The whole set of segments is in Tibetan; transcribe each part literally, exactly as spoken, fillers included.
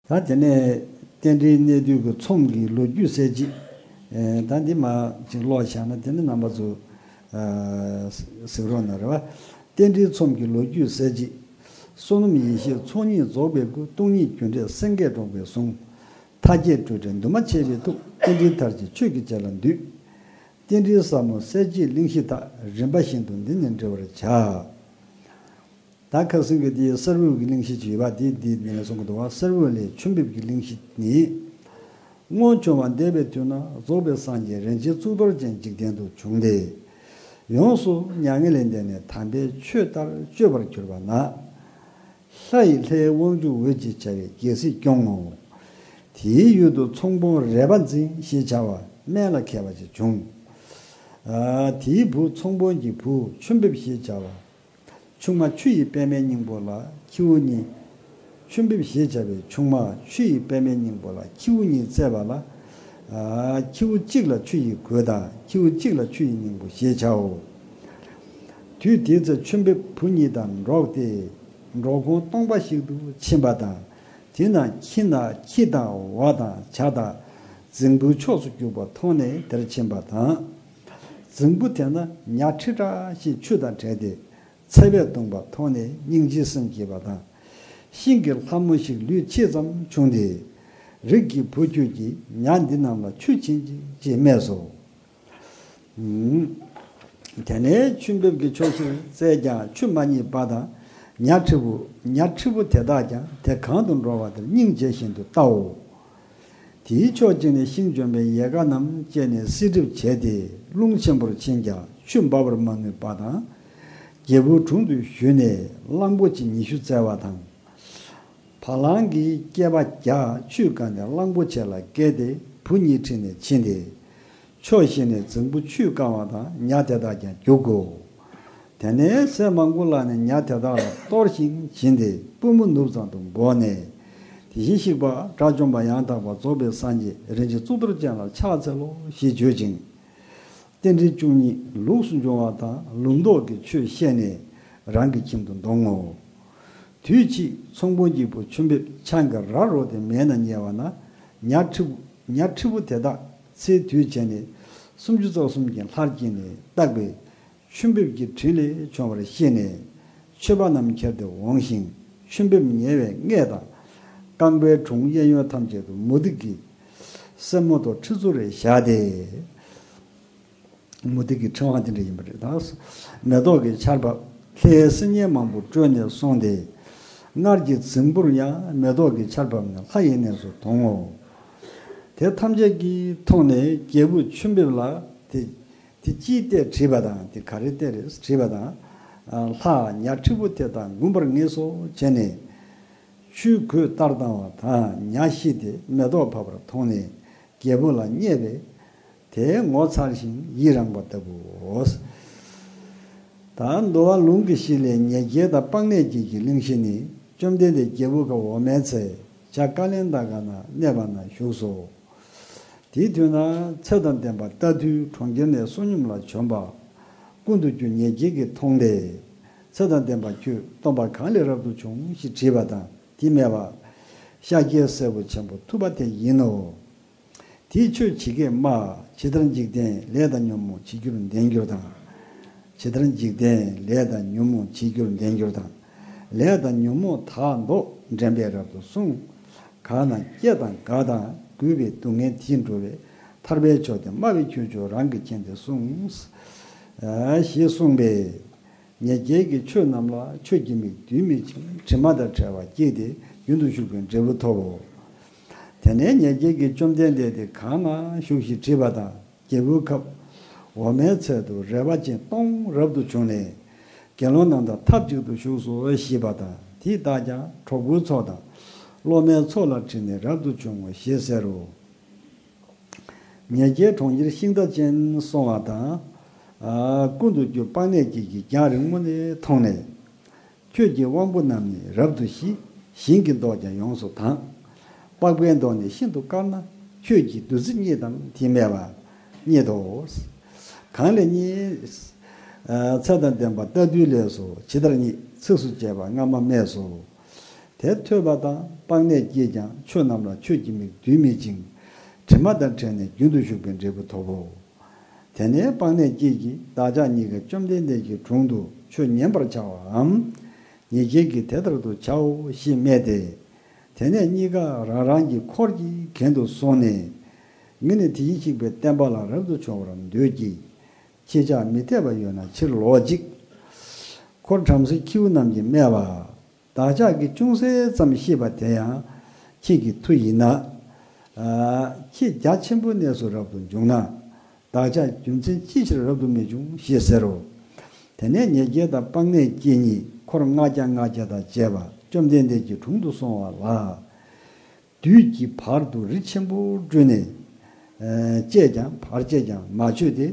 ད་དེ་ནས་རྟེན་འབྲེལ་གནད་བསྡུས་ཀྱི་ཚོམས་ཀྱི་ལོ་རྒྱུས་གསལ་བྱེད། ཨེ། ད་འདི་མ་ཅིག་ཀློག་བཞག་ན་དེ་ནི་རྣམ་པ་ཚོ་ཨ་གཟིགས་རོགས་གནང་རེད་བ། རྟེན་འབྲེལ་ཚོམས་ཀྱི་ལོ་རྒྱུས་གསལ་བྱེད། བསོད་ནམས་ཡེ་ཤེས་ཚོགས་གཉིས་རྫོགས་པའི་སྐུ། སྟོང་ཉིད་རྒྱུ་འབྲས་སེང་གེ་སྒྲོག་པའི་གཟུངས། མཐའ་རྒྱས་སྤྲོས་བྲལ་འདུས་མ་བྱས་པའི་ཐུགས། རྟེན་འབྲེལ་མཐར་ཕྱིན་ཆོས་ཀྱི་རྗེ་ལ་འདུད། རྟེན་འབྲེལ་ཟབ་མོ་གསལ་བྱེད་གླེང་གཞི་དག། རིམ་པ་བཞིན་དུ་འདི་ནས་འགྲེལ་བར་བྱ། ད་ཁ་སང་གི་དེའི་གསེར་འོད་ཀྱི་གླེང་གཞི་ཅིག་ཡོད་པ་དེ་འདི་འདི་ནས་གསུང་གི་འདུག་བ། གསེར་འོད་ལས་ཆུ་འབེབས་ཀྱི་གླེང་གཞི་ནི། སྔོན་བྱུང་བ་འདས་པའི་དུས་ན་རྫོགས་པའི་སངས་རྒྱས་རིན་ཆེན་གཙུག་ཏོར་ཅན་འཇིག་རྟེན་དུ་བྱུང་སྟེ། ཡོངས་སུ་མྱ་ངན་ལས་འདས་ནས་དམ་པའི་ཆོས་ལྟར་སྤྱོད་པར་གྱུར་པ་ན། ལྷ་ཡི་ལྷའི་དབང་ཕྱུག་འོད་ཅེས་བྱ་བའི་རྒྱལ་སྲིད་སྐྱོང་ངོ་། དེའི་ཡུལ་དུ་ཚོང་དཔོན་རས་པ་འཛིན་ཞེས་བྱ་བ་སྨན་ལ་མཁས་པ་ཞིག་བྱུང་། ཨ། དེའི་བུ་ཚོང་དཔོན་གྱི་བུ་ཆུ་འབེབས་ཞེས་བྱ་བ། ཆུང་མ་ཆུ་ཡི་པདྨའི་སྙིང་པོ་ལ་ཁྱེའུ་གཉིས། ཆུ་འབེབས་ཞེས་བྱ་བའི་ཆུང་མ་ཆུ་ཡི་པདྨའི་སྙིང་པོ་ལ་ཁྱེའུ་གཉིས་བཙས་པ་ལ། ཨ། ཁྱེའུ་གཅིག་ལ་ཆུ་ཡི་གོས་དང་ཁྱེའུ་གཅིག་ལ་ཆུ་ཡི་སྙིང་པོ་ཞེས་བྱའོ། དུས་དེའི་ཚེ་ཆུ་འབེབས་བུ་གཉིས་དང་འགྲོགས་ཏེ། འབྲོག་ཁུང་སྟོང་པ་ཞིག་ཏུ་ཕྱིན་པ་དང་། དེ་ན་ཁྱི་དང་ཁྱི་དང་འོ་དང་བྱ་དང་རྫིང་བུ་ཕྱོགས་སུ་རྒྱུག་པ་མཐོང་ནས་དེར་ཕྱིན་པ་དང་། རྫིང་བུ་དེ་ན་ཉ་ཁྲི་ཁྲག་ཞིག་ཆུ་དང་བྲལ་ཏེ། ཚ་བས་གདུངས་པ་མཐོང་ནས་སྙིང་རྗེའི་སེམས་སྐྱེས་པ་དང་། ཤིང་གི་ལྷ་མོ་ཞིག་ལུས་ཕྱེད་ཙམ་ཕྱུང་སྟེ། རིགས་ཀྱི་བུ་ཁྱོད་ཀྱིས་ཉ་འདི་རྣམས་ལ་ཆུ་བྱིན་ཅིག་ཅེས་སྨྲས་སོ། ཨུམ། དེ་ནས་ཆུ་འབེབས་ཀྱི་ཕྱོགས་བཞིར་བཙལ་ཀྱང་ཆུ་མ་རྙེད་པ་དང་། ཉ་ཁྲི་བོ་ཉ་ཁྲི་བོ་དེ་དག་ཀྱང་དེ་གང་དུ་འགྲོ་བ་དེར་སྙིང་རྗེ་བཞིན་དུ་ལྟའོ། དེའི་ཕྱོགས་གཅིག་ནས་ཤིང་ལྗོན་པའི་ཡལ་ག་རྣམས་བཅད་ནས་བསིལ་གྲིབ་བྱས་ཏེ་རླུང་ཆེན་པོར་ཕྱིན་ཀྱང་ཆུ་འབབ་པར་མ་ནུས་པ་དང་། རྒྱལ་པོའི་དྲུང་དུ་བཞུད་ནས་གླང་པོ་ཆེ་ཉི་ཤུ་བཙལ་བ་དང་། བ་ལང་གི་སྐྱེས་པ་བརྒྱ་ཆུས་བཀང་སྟེ་གླང་པོ་ཆེ་ལ་བཀལ་ཏེ་བུ་གཉིས་ཁྲིད་ནས་ཕྱིན་ཏེ། ཕྱོགས་བཞི་ནས་རྫིང་བུ་ཆུས་བཀང་བ་དང་ཉ་དེ་དག་ཀྱང་རྒྱུག་གོ། དེ་ནས་ཟས་མང་པོ་བླངས་ནས་ཉ་དེ་དག་ལ་གཏོར་ཞིང་བྱིན་ཏེ་པུས་མོ་ནུབ་ཙམ་དུ་འབོགས་ནས། དེ་བཞིན་གཤེགས་པ་དགྲ་བཅོམ་པ་ཡང་དག་པར་རྫོགས་པའི་སངས་རྒྱས་རིན་ཆེན་གཙུག་ཏོར་ཅན་ལ་ཕྱག་འཚལ་ལོ་ཞེས་བརྗོད་ཅིང་། རྟེན་འབྲེལ་བཅུ་གཉིས་ལུགས་སུ་འབྱུང་བ་དང་ལུང་ལྡོག་གི་ཆོས་བཤད་ནས་རང་གི་ཁྱིམ་དུ་འདོང་ངོ་། དུས་ཕྱིས་ཚོང་དཔོན་གྱི་བུ་ཆུ་འབེབས་ཆང་གིས་ར་རོ་སྟེ་མལ་ན་ཉལ་བ་ན། ཉ་ཁྲི་བོ་ཉ་ཁྲི་བོ་དེ་དག་ཚེའི་དུས་བྱས་ནས་སུམ་ཅུ་རྩ་གསུམ་གྱི་ལྷར་སྐྱེས་ནས་བཏགས་པའི་ཆུ་འབེབས་ཀྱི་དྲིན་ལས་བྱུང་བར་ཤེས་ནས་མཆོད་པ་རྣམས་ཁྱེར་ཏེ་འོངས་ཤིང་ཆུ་འབེབས་ཉལ་བའི་སྔས་དང་། རྐང་པའི་དྲུང་གཡས་གཡོན་ཐམས་ཅད་དུ་མུ་ཏིག་གི་སེན་མོ་དང་ཁྲི་ཚུ་རེ་བཞག་སྟེ། མུ་ཏིག་གི་ཕྲེང་བ་དེ་འདྲ་ཡིན་པ་རེད་ད། མེ་ཏོག་གི་ཆར་འབབ་ལྷའི་སིལ་སྙན་མང་པོ་དཀྲོལ་ནས་སོང་སྟེ། སྔར་གྱི་རྫིང་བུར་ཡང་མེ་ཏོག་གི་ཆར་འབབ་ནས་ལྷ་ཡི་གནས་སུ་དོང་ངོ་། དེ་ཐམས་ཅད་ཀྱིས་མཐོང་ནས་རྒྱལ་བུ་ཆུ་འབེབས་ལ་དེ་དེ་ཅིའི་ལྟས་དྲིས་པ་དང་དེ་ག་རེ་ལྟས་རེད་དྲིས་པ་དང་། ལྷ་ཉ་ཁྲི་བོ་དེ་དག་འགུམ་པར་ངེས་སོ་བྱས་ནས། ཆུའི་གོས་བསྟར་བཏང་བ་དང་ཉ་ཤི་སྟེ་མེ་ཏོག་བབས་པར་མཐོང་ནས་རྒྱལ་པོ་ལ་བརྙས་པས། དེ་ངོ་ཚ་ཞིང་ཡི་རངས་པ་ལྟ་བུའོ། ད་འདུལ་བ་ལུང་གི་གཞི་ལས་ཉེས་བརྒྱའི་དང་སྤངས་ནས་ཀྱི་གི་གླེང་གཞི་ནི། བཅོམ་ལྡན་འདས་རྒྱལ་པོ་ཁབ་འོ་མའི་ཚལ་བྱ་ཀ་ལན་ད་ཀ་ན་གནས་པ་ན་བཞུགས་སོ། དེའི་དུས་ན་ཚེ་དང་ལྡན་པ་རྟ་ཐུལ་གྲོང་ཁྱེར་ནས་བསོད་སྙོམས་ལ་བྱོན་པ། ཀུན་ཏུ་རྒྱུ་ཉེ་རྒྱལ་གྱིས་མཐོང་སྟེ། ཚེ་དང་ལྡན་པ་ཁྱོད་སྟོན་པ་གང་ལས་རབ་ཏུ་བྱུང་ཞེས་དྲིས་པ་དང་དེ་སྨྲས་པ། ཤཱཀྱའི་སྲས་པོ་ཆེན་པོ་ཐུབ་པ་དེ་ཡིན་ནོ། དེས་ཆོས་ཇི་སྐད་སྨྲ། ཇི་ལྟར་འཇིག་རྟེན་ལས་དང་ཉོན་མོངས་བྱེད་འགྱུར་འདྲེན་འགྱུར་དང་། ཇི་ལྟར་འཇིག་རྟེན་ལས་དང་ཉོན་མོངས་བྱེད་འགྱུར་འདྲེན་འགྱུར་དང་། ལས་དང་ཉོན་མོངས་དག་མདོ་འདྲེན་པས་རབ་ཏུ་གསུངས། གང་ན་སྐྱེ་དང་རྒ་དང་རྒུད་པའི་སྡུག་བསྔལ་དེས་འགྲོ་བའི་ཐར་པའི་མཆོག་དེ་སྨྲ་བའི་ཁྱུ་མཆོག་རང་གིས་མཁྱེན་ཏེ་གསུངས། ཞེས་གསུངས་པས། ཉེ་རྒྱལ་གྱིས་ཆོས་རྣམས་ལ་ཆོས་ཀྱི་མིག་བདུད་མི་འཆིང་དྲི་མ་དང་བྲལ་བ་སྐྱེས་ཏེ་རྒྱུན་དུ་ཞུགས་པའི་འབྲས་བུ་ཐོབ་བོ། དེ་ནས་ཉེ་རྒྱལ་གྱིས་བཅོམ་ལྡན་འདས་དེ་གང་ན་བཞུགས་ཞེས་དྲིས་པ་དང་། རྒྱལ་པོའི་ཁབ་འོ་མའི་ཚལ་དུ་རལ་པ་ཅན་སྟོང་རབ་ཏུ་བྱུང་ནས་དགེ་སློང་རྣམས་དང་ཐབས་ཅིག་ཏུ་བཞུགས་སོ་ཞེས་པ་དང་། དེ་དག་ཀྱང་གྲོགས་པོའི་ཚོགས་དང་སློབ་མའི་ཚོགས་ལ་དྲིས་ནས་རབ་ཏུ་བྱུང་ངོ་ཞེས་ཟེར་རོ། ཉེ་རྒྱལ་གྲོང་ཁྱེར་ཤིང་རྟ་ཅན་སོང་བ་དང་། ཀུན་ཏུ་རྒྱུ་སྤངས་ནས་ཀྱི་གི་རྒྱང་རིང་མོ་ནས་མཐོང་ནས། ཁྱོད་ཀྱི་དབང་པོ་རྣམས་ནི་རབ་ཏུ་ཞི། ཞིང་གི་མདོག་ཀྱང་ཡོངས་སུ་དྭངས། པགས་པའི་མདོག་ནི་ཤིན་ཏུ་དཀར་ན། ཁྱོད་ཀྱི་བདུད་རྩི་རྙེད་དམ་དེ་སྨྲས་པ། རྙེད་དོ། གང་ལས་རྙེད། ཚེ་དང་ལྡན་པ་རྟ་ཐུལ་ལས་སོ། ཇི་ལྟར་རྙེད་ཚིགས་སུ་བཅད་པ་སྔ་མ་སྨྲས་སོ། དེ་ཐོས་པ་དང་སྤངས་ནས་སྐྱེས་ཀྱང་ཆོས་རྣམས་ལ་ཆོས་ཀྱི་མིག་རྡུལ་མེད་ཅིང་། དྲི་མ་དང་བྲལ་ནས་རྒྱུན་དུ་ཞུགས་པའི་འབྲས་བུ་ཐོབ་བོ། དེ་ནས་སྤངས་ནས་སྐྱེས་ཀྱིས་བདག་ཅག་གཉིས་ཀ་བཅོམ་ལྡན་འདས་ཀྱི་དྲུང་དུ་ཆོས་ཉན་པར་བྱ་བའམ། ཉེས་བྱས་ཀྱིས་དེ་ལྟར་དུ་བྱའོ་ཞེས་སྨྲས་ཏེ། དེ་ནས་གཉིས་ཀ་རང་རང་གི་འཁོར་གྱི་གན་དུ་སོང་ནས། ངས་ནི་དེ་བཞིན་གཤེགས་པའི་བསྟན་པ་ལ་རབ་ཏུ་བྱུང་བར་འདོད་ཀྱི། ཁྱེད་ཅག་མི་འཐད་པ་ཡོད་ན་ཕྱིར་ལོག་ཅིག། འཁོར་བྲམ་ཟེ་ཁྱེའུ་རྣམས་ཀྱིས་སྨྲས་པ། བདག་ཅག་གིས་ཅུང་ཟད་ཙམ་ཤེས་པ་དེ་ཡང་ཁྱེད་ཀྱི་མཐུ་ཡིན་ན། ཨ། ཁྱེད་རྒྱ་ཆེན་པོའི་གནས་སུ་རབ་ཏུ་འབྱུང་ན། བདག་ཅག་རྒྱུ་མཚན་ཅི་ཕྱིར་རབ་ཏུ་མི་འབྱུང་ཞེས་ཟེར་རོ། དེ་ནས་ཉེས་བྱས་དང་སྤངས་ནས་སྐྱེས་གཉིས་འཁོར་ལྔ་བརྒྱ་ལྔ་བརྒྱ་དང་བཅས་པ་བཅོམ་ལྡན་འདས་ཀྱི་དྲུང་དུ་སོང་བ་ལ། དུས་ཀྱི་བར་དུ་རི་ཆེན་པོ་བསྐྲུན་ནས། ཨ། བཅད་ཀྱང་བར་ཆད་ཀྱང་མ་ཆོད་དེ།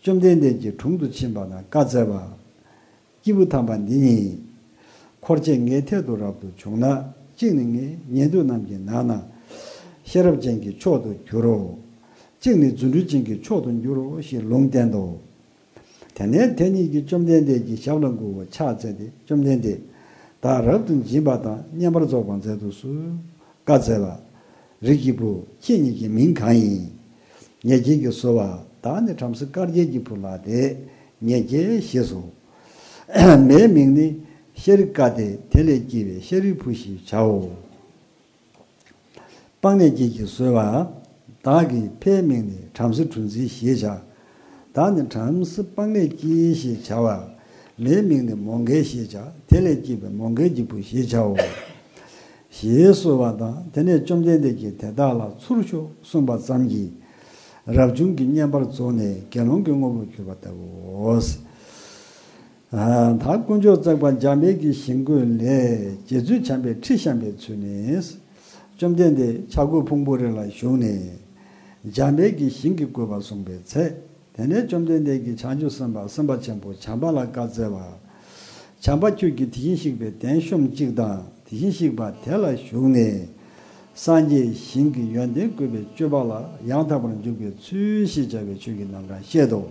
བཅོམ་ལྡན་འདས་ཀྱི་དྲུང་དུ་ཕྱིན་པ་ན་བཀའ་སྩལ་པ། སྐྱེས་བུ་དམ་པ་འདི་ཉིད། འཁོར་བཅས་ངའི་ཐད་དུ་རབ་ཏུ་བྱུང་ན། གཅིག་ནི་ངའི་ཉན་ཐོས་རྣམས་ཀྱི་ནང་ན་ཤེས་རབ་ཅན་གྱི་མཆོག་ཏུ་འགྱུར་རོ། གཅིག་ནི་རྫུ་འཕྲུལ་ཅན་གྱི་མཆོག་ཏུ་འགྱུར་རོ་ཞེས་ལུང་བསྟན་ཏོ། དེ་ནས་དེ་ཉིད་ཀྱིས་བཅོམ་ལྡན་འདས་ཀྱི་ཞབས་ལ་མགོ་བོས་ཕྱག་འཚལ་ཏེ། བཅོམ་ལྡན་འདས། བདག་རབ་ཏུ་འབྱིན་པ་དང་མཉམ་པར་རྫོགས་པར་མཛད་དུ་གསོལ། བཀའ་སྩལ་པ། རིགས་ཀྱི་བུ། ཁྱེད་ཉིད་ཀྱི་མིང་གང་ཡིན། ཉེ་རྒྱལ་གྱིས་གསོལ་པ། བདག་ནི་བྲམ་ཟེ་དཀར་རྒྱལ་གྱི་བུ་ལགས་ཏེ། ཉེ་རྒྱལ་ཞེས་སོ། མའི་མིང་ནི་ཤཱ་རི་ཀ་སྟེ། དེ་ལས་སྐྱེས་པའི་ཤཱ་རིའི་བུ་ཞེས་བྱའོ། སྤངས་ནས་སྐྱེས་ཀྱིས་གསོལ་པ། བདག་གི་ཕའི་མིང་ནི་བྲམ་ཟེ་གྲུ་འཛིན་ཞེས་བྱ། བདག་ནི་བྲམ་ཟེ་སྤངས་ནས་སྐྱེས་ཞེས་བྱ་བ། མའི་མིང་ནི་མོའུ་འགལ་ཞེས་བྱ། དེ་ལས་སྐྱེས་པའི་མོའུ་འགལ་གྱི་བུ་ཞེས་བྱའོ། ཞེས་གསོལ་བ་དང་། དེ་ནས་བཅོམ་ལྡན་འདས་ཀྱིས་དེ་དག་ལ་ཚུར་ཤོག་གསུངས་པ་ཙམ་གྱིས། རབ་བྱུང་གི་བསྙེན་པར་རྫོགས་ནས་དགེ་སློང་གི་དངོས་པོར་གྱུར་པ་ལྟ་བུའོ། ད་དཀོན་མཆོག་བརྩེགས་པ་འཇམ་དཔལ་གྱི་ཞིང་བཀོད་ལས། རྗེ་བཙུན་བྱམས་པས་ཁྲི་བཤམས་པའི་ཚུལ་ནི། བཅོམ་ལྡན་འདས་ཆས་གོས་ཕུང་པོའི་རི་ལ་བཞུགས་ནས། འཇམ་དཔལ་གྱི་ཞིང་གི་བཀོད་པ་གསུངས་པའི་ཚེ། དེ་ནས་བཅོམ་ལྡན་འདས་ཀྱིས་བྱང་ཆུབ་སེམས་དཔའ་སེམས་དཔའ་ཆེན་པོ་བྱམས་པ་ལ་བཀའ་སྩལ་པ། བྱམས་པ་ཁྱོད་ཀྱིས་དེ་བཞིན་གཤེགས་པའི་གདན་བཤུམས་གཅིག་དང་། དེ་བཞིན་གཤེགས་པ་དེ་ལ་བཞུགས་ནས། སངས་རྒྱས་ཞིང་གི་ཡོན་ཏན་བཀོད་པའི་སྤྱོད་པ་ལ་ཡང་དག་པར་འཇུག་པའི་ཚུལ་ཞེས་བྱ་བའི་ཆོས་ཀྱི་རྣམ་གྲངས་བཤད་དོ།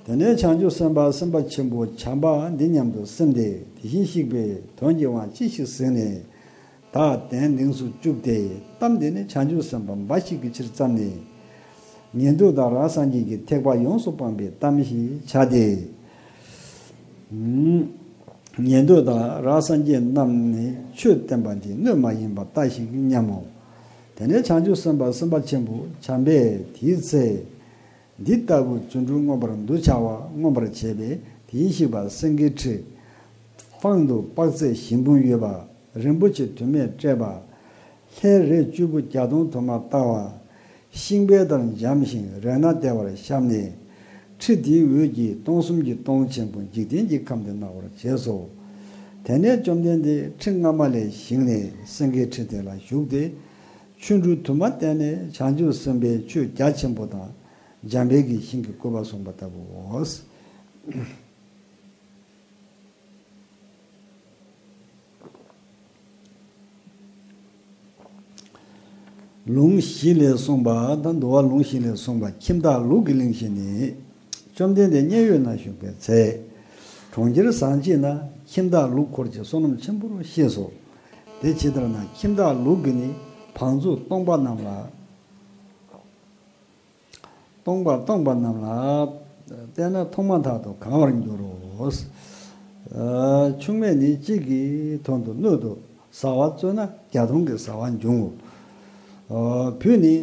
དེ་ནས་བྱང་ཆུབ་སེམས་དཔའ་སེམས་དཔའ་ཆེན་པོ་བྱམས་པ་འདི་སྙམ་དུ་སེམས་ཏེ། དེ་བཞིན་གཤེགས་པའི་དོན་གྱི་དབང་ཅི་ཞིག་གཟིགས་ནས། བདག་གདན་འདིངས་སུ་བཅུག་སྟེ། གཏམ་འདི་ནི་བྱང་ཆུབ་སེམས་དཔའ་འབའ་ཞིག་གི་ཕྱིར་བརྩམས་ནས། ཉན་ཐོས་དང་རང་སངས་རྒྱས་ཀྱི་ཐེག་པ་ཡོངས་སུ་སྤངས་པའི་གཏམ་ཞེས་བྱ་སྟེ། ཉན་ཐོས་དང་རང་སངས་རྒྱས་རྣམས་ནི་ཆོས་བསྟན་པ་འདི་སྣོད་མ་ཡིན་པར་ལྟ་ཞིག་སྙམ་མོ། དེ་ནས་བྱང་ཆུབ་སེམས་དཔའ་སེམས་དཔའ་ཆེན་པོ་བྱམས་པས་དེའི་ཚེ། འདི་ལྟ་བུའི་རྫུ་འཕྲུལ་མངོན་པར་འདུ་བྱ་བ་མངོན་པར་བྱས་པས། དེ་བཞིན་གཤེགས་པ་སེང་གེའི་ཁྲི། དཔང་དུ་དཔག་ཚད་བཞི་འབུམ་ཡོད་པ། རིན་པོ་ཆེ་དུ་མས་སྤྲས་པ། ལྷའི་རས་བཅུ་པོ་བརྒྱ་སྟོང་དུ་མ་བཏགས་པ། ཤིང་བལ་ལྟར་འཇམ་ཞིང་རེག་ན་བདེ་བར་བཤམས་ནས། ཁྲི་དེའི་འོད་ཀྱིས་སྟོང་གསུམ་གྱི་སྟོང་ཆེན་པོ་འཇིག་རྟེན་གྱི་ཁམས་དེ་གནག་པར་བྱས་སོ། དེ་ནས་བཅོམ་ལྡན་འདས་ཁྲི་སྔ་མ་ལས་བཞེངས་ནས་སེང་གེའི་ཁྲི་དེ་ལ་བཞུགས་ཏེ། ཆོ་འཕྲུལ་དུ་མ་བསྟན་ནས་བྱང་ཆུབ་སེམས་དཔའི་ཆོས་རྒྱ་ཆེན་པོ་དང་། འཇམ་དཔལ་གྱི་ཞིང་གི་བཀོད་པ་གསུངས་པ་ལྟ་བུའོ། ལུང་བཞི་ལས་གསུངས་པ་དང་། འདུལ་བ་ལུང་བཞི་ལས་གསུངས་པ། ཁྱིམ་བདག་ལུག་གི་གླེང་གཞི་ནི། བཅོམ་ལྡན་འདས་མཉན་ཡོད་ན་བཞུགས་པའི་ཚེ། གྲོང་ཁྱེར་བཟང་བྱེད་ན་ཁྱིམ་བདག་ལུག་འཁོར་གྱི་བསོད་ནམས་ཆེན་པོར་ཤེས་སོ། དེ་ཇི་ལྟར་ན། ཁྱིམ་བདག་ལུག་གིས་ནི་བང་མཛོད་སྟོང་པ་རྣམས་ལ། སྟོང་པ་སྟོང་པ་རྣམས་ལ་བལྟས་ན་མཐོང་མ་ཐག་ཏུ་གང་བར་འགྱུར་རོ། ཨ། ཆུང་མས་ནི་གཅིག་གི་དོན་དུ་སྣོད་དུ་བཟའ་བ་བཙོས་ན་བརྒྱ་སྟོང་གི་བཟའ་བ་འབྱུང་ངོ་། ཨ། བུས་ནི་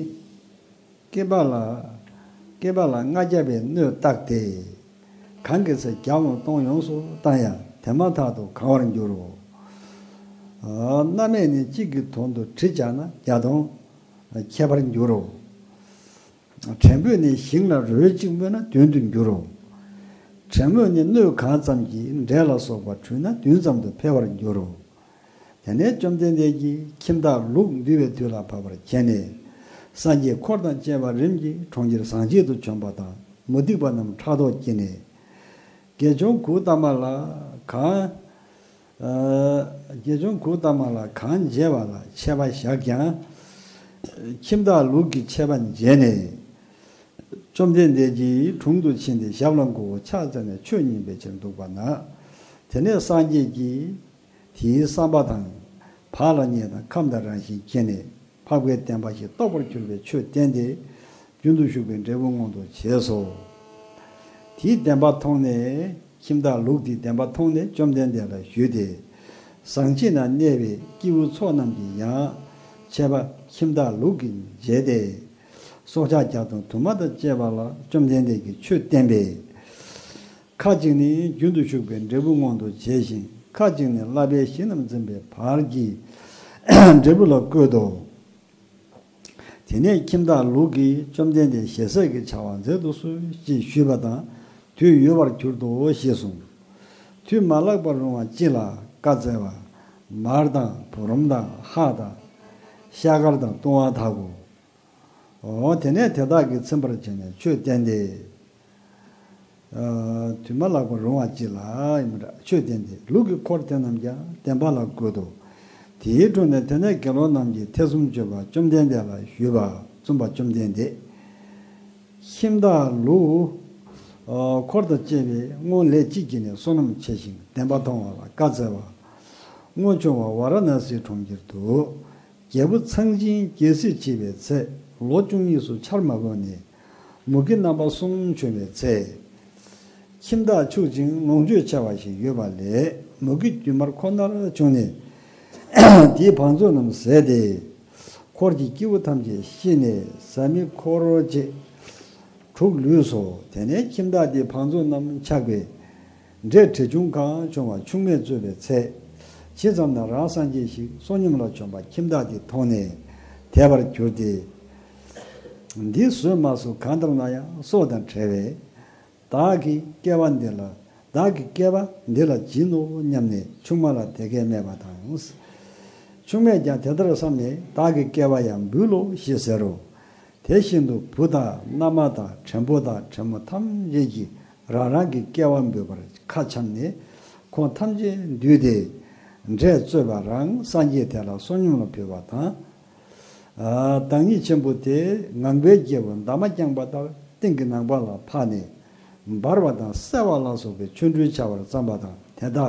སྐྱེས་པ་ལ། སྐྱེས་པ་ལ་ལྔ་བརྒྱ་པའི་སྣོད་བཏགས་ཏེ། གང་གི་ཚེ་བརྒྱ་འམ་སྟོང་ཡོངས་སུ་བཏང་ཡང་དེ་མ་ཐག་ཏུ་གང་བར་འགྱུར་རོ། ཨ། མནའ་མས་ནི་གཅིག་གི་དོན་དུ་གྲི་བཅག་ན་བརྒྱ་སྟོང་ཁྱད་པར་འགྱུར་རོ། བྲན་པོས་ནི་ཞིང་ལ་རོལ་གཅིག་རྨོས་ན་བདུན་དུ་འགྱུར་རོ། བྲན་མོས་ནི་སྣོད་གང་ཙམ་གྱིས་འབྲས་ལ་སོགས་པ་བྲུས་ན་བདུན་ཙམ་དུ་འཕེལ་བར་འགྱུར་རོ། དེ་ནས་བཅོམ་ལྡན་འདས་ཀྱིས་ཁྱིམ་བདག་ལུག་འདུལ་བའི་དུས་ལ་བབ་པར་མཁྱེན་ནས། སངས་རྒྱས་འཁོར་དང་བཅས་པ་རིམ་གྱིས་གྲོང་ཁྱེར་བཟང་བྱེད་དུ་བྱོན་པ་དང་། མུ་སྟེགས་པ་རྣམས་ཕྲག་དོག་སྐྱེས་ནས། དགེ་སྦྱོང་གཽ་ཏ་མ་ལ་གང་། ཨ། དགེ་སྦྱོང་གཽ་ཏ་མ་ལ་གང་མཇལ་བ་ལ་ཆད་པ་བཞག་ཀྱང་། ཁྱིམ་བདག་ལུག་གིས་ཆད་པ་མཇལ་ནས། བཅོམ་ལྡན་འདས་ཀྱི་དྲུང་དུ་ཕྱིན་ཏེ་ཞབས་ལ་མགོ་བོས་ཕྱག་འཚལ་ནས་ཆོས་ཉན་པའི་ཕྱིར་འདུག་པ་ན། དེ་ནས་སངས་རྒྱས་ཀྱིས་དེའི་བསམ་པ་དང་ བག་ལ་ཉལ་དང་ཁམས་དང་རང་བཞིན་མཁྱེན་ནས་འཕགས་པའི་བདེན་པ་བཞི་རྟོགས་པར་གྱུར་པའི་ཆོས་བསྟན་ཏེ། རྒྱུན་དུ་ཞུགས་པའི་འབྲས་བུ་མངོན་དུ་བྱས་སོ། དེའི་བདེན་པ་མཐོང་ནས། ཁྱིམ་བདག་ལུག་དེའི་བདེན་པ་མཐོང་ནས་བཅོམ་ལྡན་འདས་ལ་ཞུས་ཏེ། ཟངས་ཁྱི་ན་གནས་པའི་སྐྱེ་བོའི་ཚོགས་རྣམས་ཀྱིས་ཡང་ཆད་པ་ཁྱིམ་བདག་ལུག་གིས་འཇལ་ཏེ། སྲོག་ཆགས་བརྒྱ་དང་དུ་མ་དང་བཅས་པ་ལ་བཅོམ་ལྡན་འདས་ཀྱིས་ཆོས་བསྟན་པས། ཁ་ཅིག་ནི་རྒྱུན་དུ་ཞུགས་པའི་འབྲས་བུ་མངོན་དུ་བྱས་ཤིང་། ཁ་ཅིག་ནི་བསླབ་པའི་གཞི་རྣམས་འཛིན་པའི་བར་གྱི་འབྲས་བུ་ལ་བཀོད་དོ། དེ་ནས་ཁྱིམ་བདག་ལུག་གིས་བཅོམ་ལྡན་འདས་ཞལ་ཟས་ཀྱི་བྱ་བ་མཛད་དུ་གསོལ་ཞེས་ཞུས་པ་དང་དུས་ཡོལ་བར་གྱུར་ཏོ་ཞེས་གསུངས། དུས་མ་ལགས་པར་རུང་བ་ཅི་ལ་བཀའ་སྩལ་པ། མར་དང་བུ་རམ་དང་ཧ་དང་ཤ་དཀར་དང་བཏུང་བ་དག་གོ། འོ་དེ་ནས་དེ་དག་གིས་ཚིམ་པར་བྱས་ནས་ཆོས་བསྟན་ཏེ། ཨ། དུས་མ་ལགས་པར་རུང་བ་ཅི་ལ་ཡིན་པ་འདྲ་ཆོས་བསྟན་ཏེ། ལུག་གི་འཁོར་དེ་རྣམས་ཀྱང་བདེན་པ་ལ་བཀོད་དོ། དེའི་དྲུང་ནས་དེ་ནས་དགེ་སློང་རྣམས་ཀྱིས་ཐེ་ཚོམ་སྤྱོད་པ་བཅོམ་ལྡན་འདས་ལ་ཞུས་པ། བཙུན་པ་བཅོམ་ལྡན་འདས། ཁྱིམ་བདག་ལུག་ཨ། འཁོར་དང་བཅས་པས་སྔོན་ལས་ཅི་བགྱིས་ནས་བསོད་ནམས་ཆེ་ཞིང་བདེན་པ་མཐོང་བ་ལ་བཀའ་སྩལ་པ། སྔོན་བྱུང་བ་ཝཱ་ར་ཎཱ་སིའི་གྲོང་ཁྱེར་དུ། རྒྱལ་པོ་ཚངས་སྦྱིན་རྒྱལ་སྲིད་བྱེད་པའི་ཚེ་ལོ་བཅུ་གཉིས་སུ་ཆར་མ་བབས་ནས་མུ་གེ་རྣམ་པ་གསུམ་བྱུང་བའི་ཚེ། ཁྱིམ་བདག་ཕྱུག་ཅིང་ལོངས་སྤྱོད་ཆེ་བ་ཞིག་ཡོད་པ་ལས་མུ་གེ་རྒྱུན་མར་ཁོ་ནར་བྱུང་ནས། དེའི་བང་མཛོད་རྣམས་ཟད་དེ། འཁོར་གྱི་སྐྱེ་བོ་ཐམས་ཅད་ཤི་ནས་བཟའ་མི་འཁོར་བཅས་དྲུག་ལུས་སོ། དེ་ནས་ཁྱིམ་བདག་དེའི་བང་མཛོད་རྣམས་ཆག་པས། འབྲས་བྲེ་ཆུང་གང་བྱུང་བ་ཆུང་མས་གཙོས་པའི་ཚེ། ཇི་ཙམ་ན་རང་སངས་རྒྱས་ཤིག་བསོད་སྙོམས་ལ་བྱོན་པ་ཁྱིམ་བདག་དེ་མཐོང་ནས་དད་པར་གྱུར་ཏེ། འདི་བཟོད་མ་ཚུགས་གང་ལྟར་ན་ཡང་སྲོག་དང་བྲལ་བས། བདག་གི་སྐལ་བ་འདི་ལ་བདག་གི་སྐལ་བ་འདི་ལ་སྦྱིན་ནོ་སྙམ་ནས་ཆུང་མ་ལ་དེ་སྐད་སྨྲས་པ་དང་། ཆུང་མས་ཀྱང་དེ་ལྟར་བསམས་ནས་བདག་གི་སྐལ་བ་ཡང་འབུལ་ལོ་ཞེས་ཟེར་རོ། དེ་བཞིན་དུ་བུ་དང་མནའ་མ་དང་བྲན་པོ་དང་བྲན་མོ་ཐམས་ཅད་ཀྱིས་རང་རང་གི་སྐལ་བ་འབུལ་བར་ཁ་འཆམ་ནས་ཁོང་ཐམས་ཅད་འདུས་ཏེ། འབྲས་གཙོས་པ་རང་སངས་རྒྱས་དེ་ལ་བསོད་སྙོམས་ལ་ཕུལ་བ་དང་། ཨ། བདག་ཉིད་ཆེན་པོ་དེ་ངང་པའི་རྒྱལ་པོ་འདབ་མ་བརྐྱངས་པ་ལྟར་སྟེང་གི་ནང་པ་ལ་འཕགས་ནས་འབར་བ་དང་སེར་བ་ལ་སོགས་པའི་ཆོ་འཕྲུལ་བྱ་བར་བརྩམས་པ་དང་དེ་དག་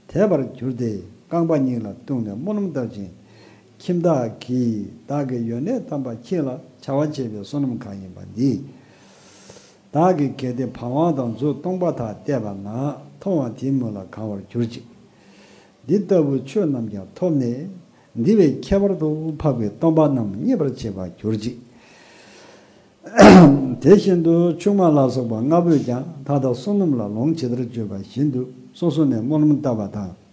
དད་པར་གྱུར་ཏེ་རྐང་པ་གཉིས་ལ་བརྟེན་ནས་སྨོན་ལམ་བཏབ་ཅིང་། ཁྱིམ་བདག་གིས་བདག་གི་ཡོན་གནས་དམ་པ་ཁྱེད་ལ་བྱ་བ་བྱེད་པའི་བསོད་ནམས་གང་ཡིན་པ་འདི། བདག་གིས་གལ་ཏེ་བང་བ་དང་མཛོད་སྟོང་པ་དག་བལྟས་པ་ན་མཐོང་བ་དེའི་མུན་ལ་གང་བར་གྱུར་ཅིག་འདི་ལྟ་བུའི་ཆོས་རྣམས་ཀྱང་ཐོབ་ནས་འདི་བས་ཁྱད་པར་དུ་འཕགས་པའི་སྟོང་པ་རྣམས་རྙེད་པར་བྱེད་པར་གྱུར་ཅིག་དེ་བཞིན་དུ་ཆུང་མ་ལ་སོགས་པ་ལྔ་པོས་ཀྱང་ད་ལྟ་བསོད་ནམས་ལ་ལོངས་ཇི་ལྟར་སྤྱོད་པ་བཞིན་དུ་སོ་སོ་ནས་སྨོན་ལམ་བཏབ་པ་དང་།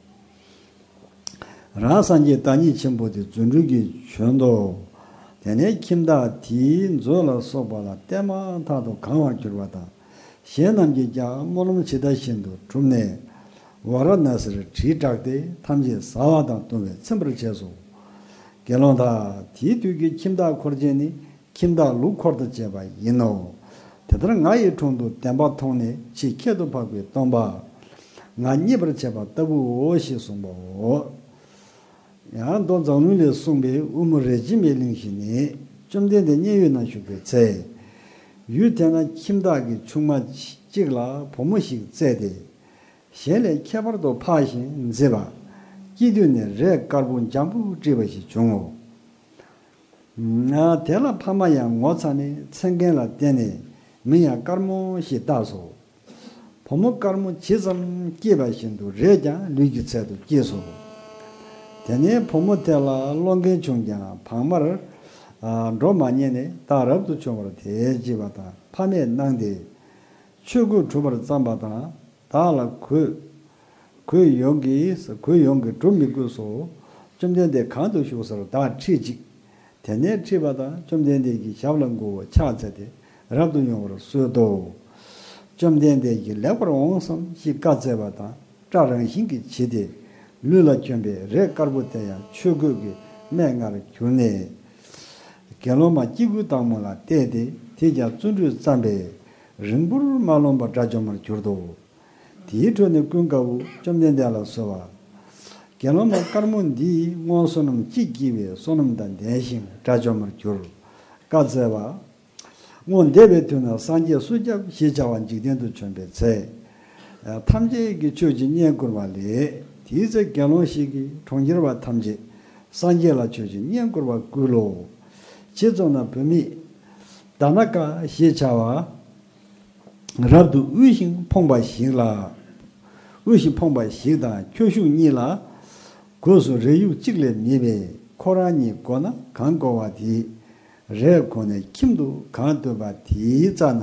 རང་སངས་རྒྱས་བདག་ཉིད་ཆེན་པོ་དེ་རྫུ་འཕྲུལ་གྱིས་བྱོན་ཏོ། དེ་ནས་ཁྱིམ་བདག་དེའི་མཛོད་ལ་སོགས་པ་ལ་བལྟས་མ་ཐག་ཏུ་གང་བར་གྱུར་པ་དང་། གཞན་རྣམས་ཀྱིས་ཀྱང་སྨོན་ལམ་ཇི་ལྟ་བཞིན་དུ་གྲུབ་ནས་ཝཱ་ར་ཎཱ་སིར་དྲིལ་བསྒྲགས་ཏེ་ཐམས་ཅད་བཟའ་བ་དང་བཏུང་བས་ཚིམ་པར་བྱས་སོ། དགེ་སློང་དག་དེའི་དུས་ཀྱི་ཁྱིམ་བདག་འཁོར་བཅས་ནི་ཁྱིམ་བདག་ལུག་འཁོར་དང་བཅས་པ་ཡིན་ནོ། དེ་ལྟར་ང་ཡི་དྲུང་དུ་བདེན་པ་མཐོང་ནས་ཆེས་ཁྱད་དུ་འཕགས་པའི་སྟོང་པ་ང་རྙེད་པར་བྱེད་པ་ལྟ་བུའོ་ཞེས་གསུངས་པའོ། ཡང་མདོ་མཛངས་བླུན་ལས་གསུངས་པའི་དབུ་མ་རིན་ཆེན་མའི་གླིང་ཞིག་ནས་བཅོམ་ལྡན་འདས་མཉན་ཡོད་ན་བཞུགས་པའི་ཚེ། ཡུལ་དེ་ན་ཁྱིམ་བདག་གི་ཆུང་མ་གཅིག་ལ་བུ་མོ་ཞིག་བཙས་ཏེ། གཞན་ལས་ཁྱད་པར་དུ་འཕགས་ཤིང་མཛེས་པ། སྐྱེ་དུས་ནས་རས་དཀར་པོ་འཇམ་པོ་དཀྲིས་པ་ཞིག་བྱུང་ངོ་། དེ་ལ་ཕ་མ་ཡང་ངོ་ཚ་ནས་མཚན་མཁན་ལ་བསྟན་ནས་མིང་ཡང་དཀར་མོ་ཞེས་བཏགས་སོ། བུ་མོ་དཀར་མོ་ཇི་ཙམ་སྐྱེས་པ་བཞིན་དུ་རས་ཀྱང་ལུས་ཀྱི་ཚད་དུ་སྐྱེས་སོ། དེ་ནས་བུ་མོ་དེ་ལ་སློང་མཁན་བྱུང་ཀྱང་བག་མར་འགྲོ་མ་ཉན་ནས་བདག་རབ་ཏུ་བྱུང་བར་དེས་བགྱིས་པ་དང་ཕ་མས་གནང་སྟེ། ཆོས་གོས་གྲུབ་པར་བརྩམས་པ་དང་བདག་ལ་གོས། གོས་ཡོངས་ཀྱིས་གོས་ཡོངས་ཀྱིས་སྒྲུབ་མི་དགོས་སོ། བཅོམ་ལྡན་འདས་གང་དུ་བཞུགས་སར་བདག་ཁྲིད་ཅིག་དེ་ནས་ཁྲིད་པ་དང་བཅོམ་ལྡན་འདས་ཀྱི་ཞབས་ལ་མགོ་བོ་ཕྱག་འཚལ་ཏེ་རབ་ཏུ་ཡོང་བར་གསོལ་ཏོ། བཅོམ་ལྡན་འདས་ཀྱིས་ལེགས་པར་འོང་བསམ་ཞེས་བཀའ་སྩལ་པ་དང་སྐྲ་རང་བཞིན་གྱིས་བྱི་སྟེ་ལུས་ལ་གྱོན་པའི་རས་དཀར་པོ་དེ་ཡང་ཆོས་གོས་ཀྱི་སྨད་ལྔར་གྱུར་ནས། དགེ་སློང་མ་སྐྱེ་དགུའི་སྟག་མོ་ལ་གཏད་དེ་དེས་ཀྱང་བརྩོན་འགྲུས་བརྩམས་པས་རིང་པོར་མ་ལོངས་པར་དགྲ་བཅོམ་པར་གྱུར་ཏོ། དེའི་ཁྲོད་ནས་ཀུན་དགའ་བོས་བཅོམ་ལྡན་འདས་ལ་གསོལ་བ། དགེ་སློང་མ་དཀར་མོ་འདིས་སྔོན་བསོད་ནམས་ཅི་བགྱིས་པའི་བསོད་ནམས་དང་ལྡན་ཞིང་དགྲ་བཅོམ་པར་གྱུར། བཀའ་སྩལ་པ། སྔོན་འདས་པའི་དུས་ན་སངས་རྒྱས་སུ་སྐྱབས་ཞེས་བྱ་བ་འཇིག་རྟེན་དུ་བྱོན་པའི་ཚེ། ཐམས་ཅད་ཀྱིས་ཆོས་ཀྱི་བསྙེན་བཀུར་བ་ལས་དེའི་ཚེ་དགེ་སློང་ཞིག་གིས་གྲོང་ཁྱེར་བ་ཐམས་ཅད་ སངས་རྒྱས་ལ་མཆོད་ཅིང་བསྙེན་བཀུར་བར་བསྐུལ་ལོ། ཅེས་གསུངས་ན། བུད་མེད་དྷ་ན་ཀ་ཞེས་བྱ་བ། རབ་ཏུ་དབུལ་ཞིང་ཕོངས་པ་ཞིག་ལ། དབུལ་ཞིང་ཕོངས་པ་ཞིག་དང་ཁྱོ་ཤུག་གཉིས་ལ། སྒོས་སུ་རས་ཡུག་གཅིག་ལས་མེད་པས། ཁོ་རང་གཉིས་བགོ་ན་གང་བགོ་བ་དེའི་རས་བགོས་ནས་ཁྱིམ་དུ་གང་བཏོན་པ་དེའི་རྩ་ན་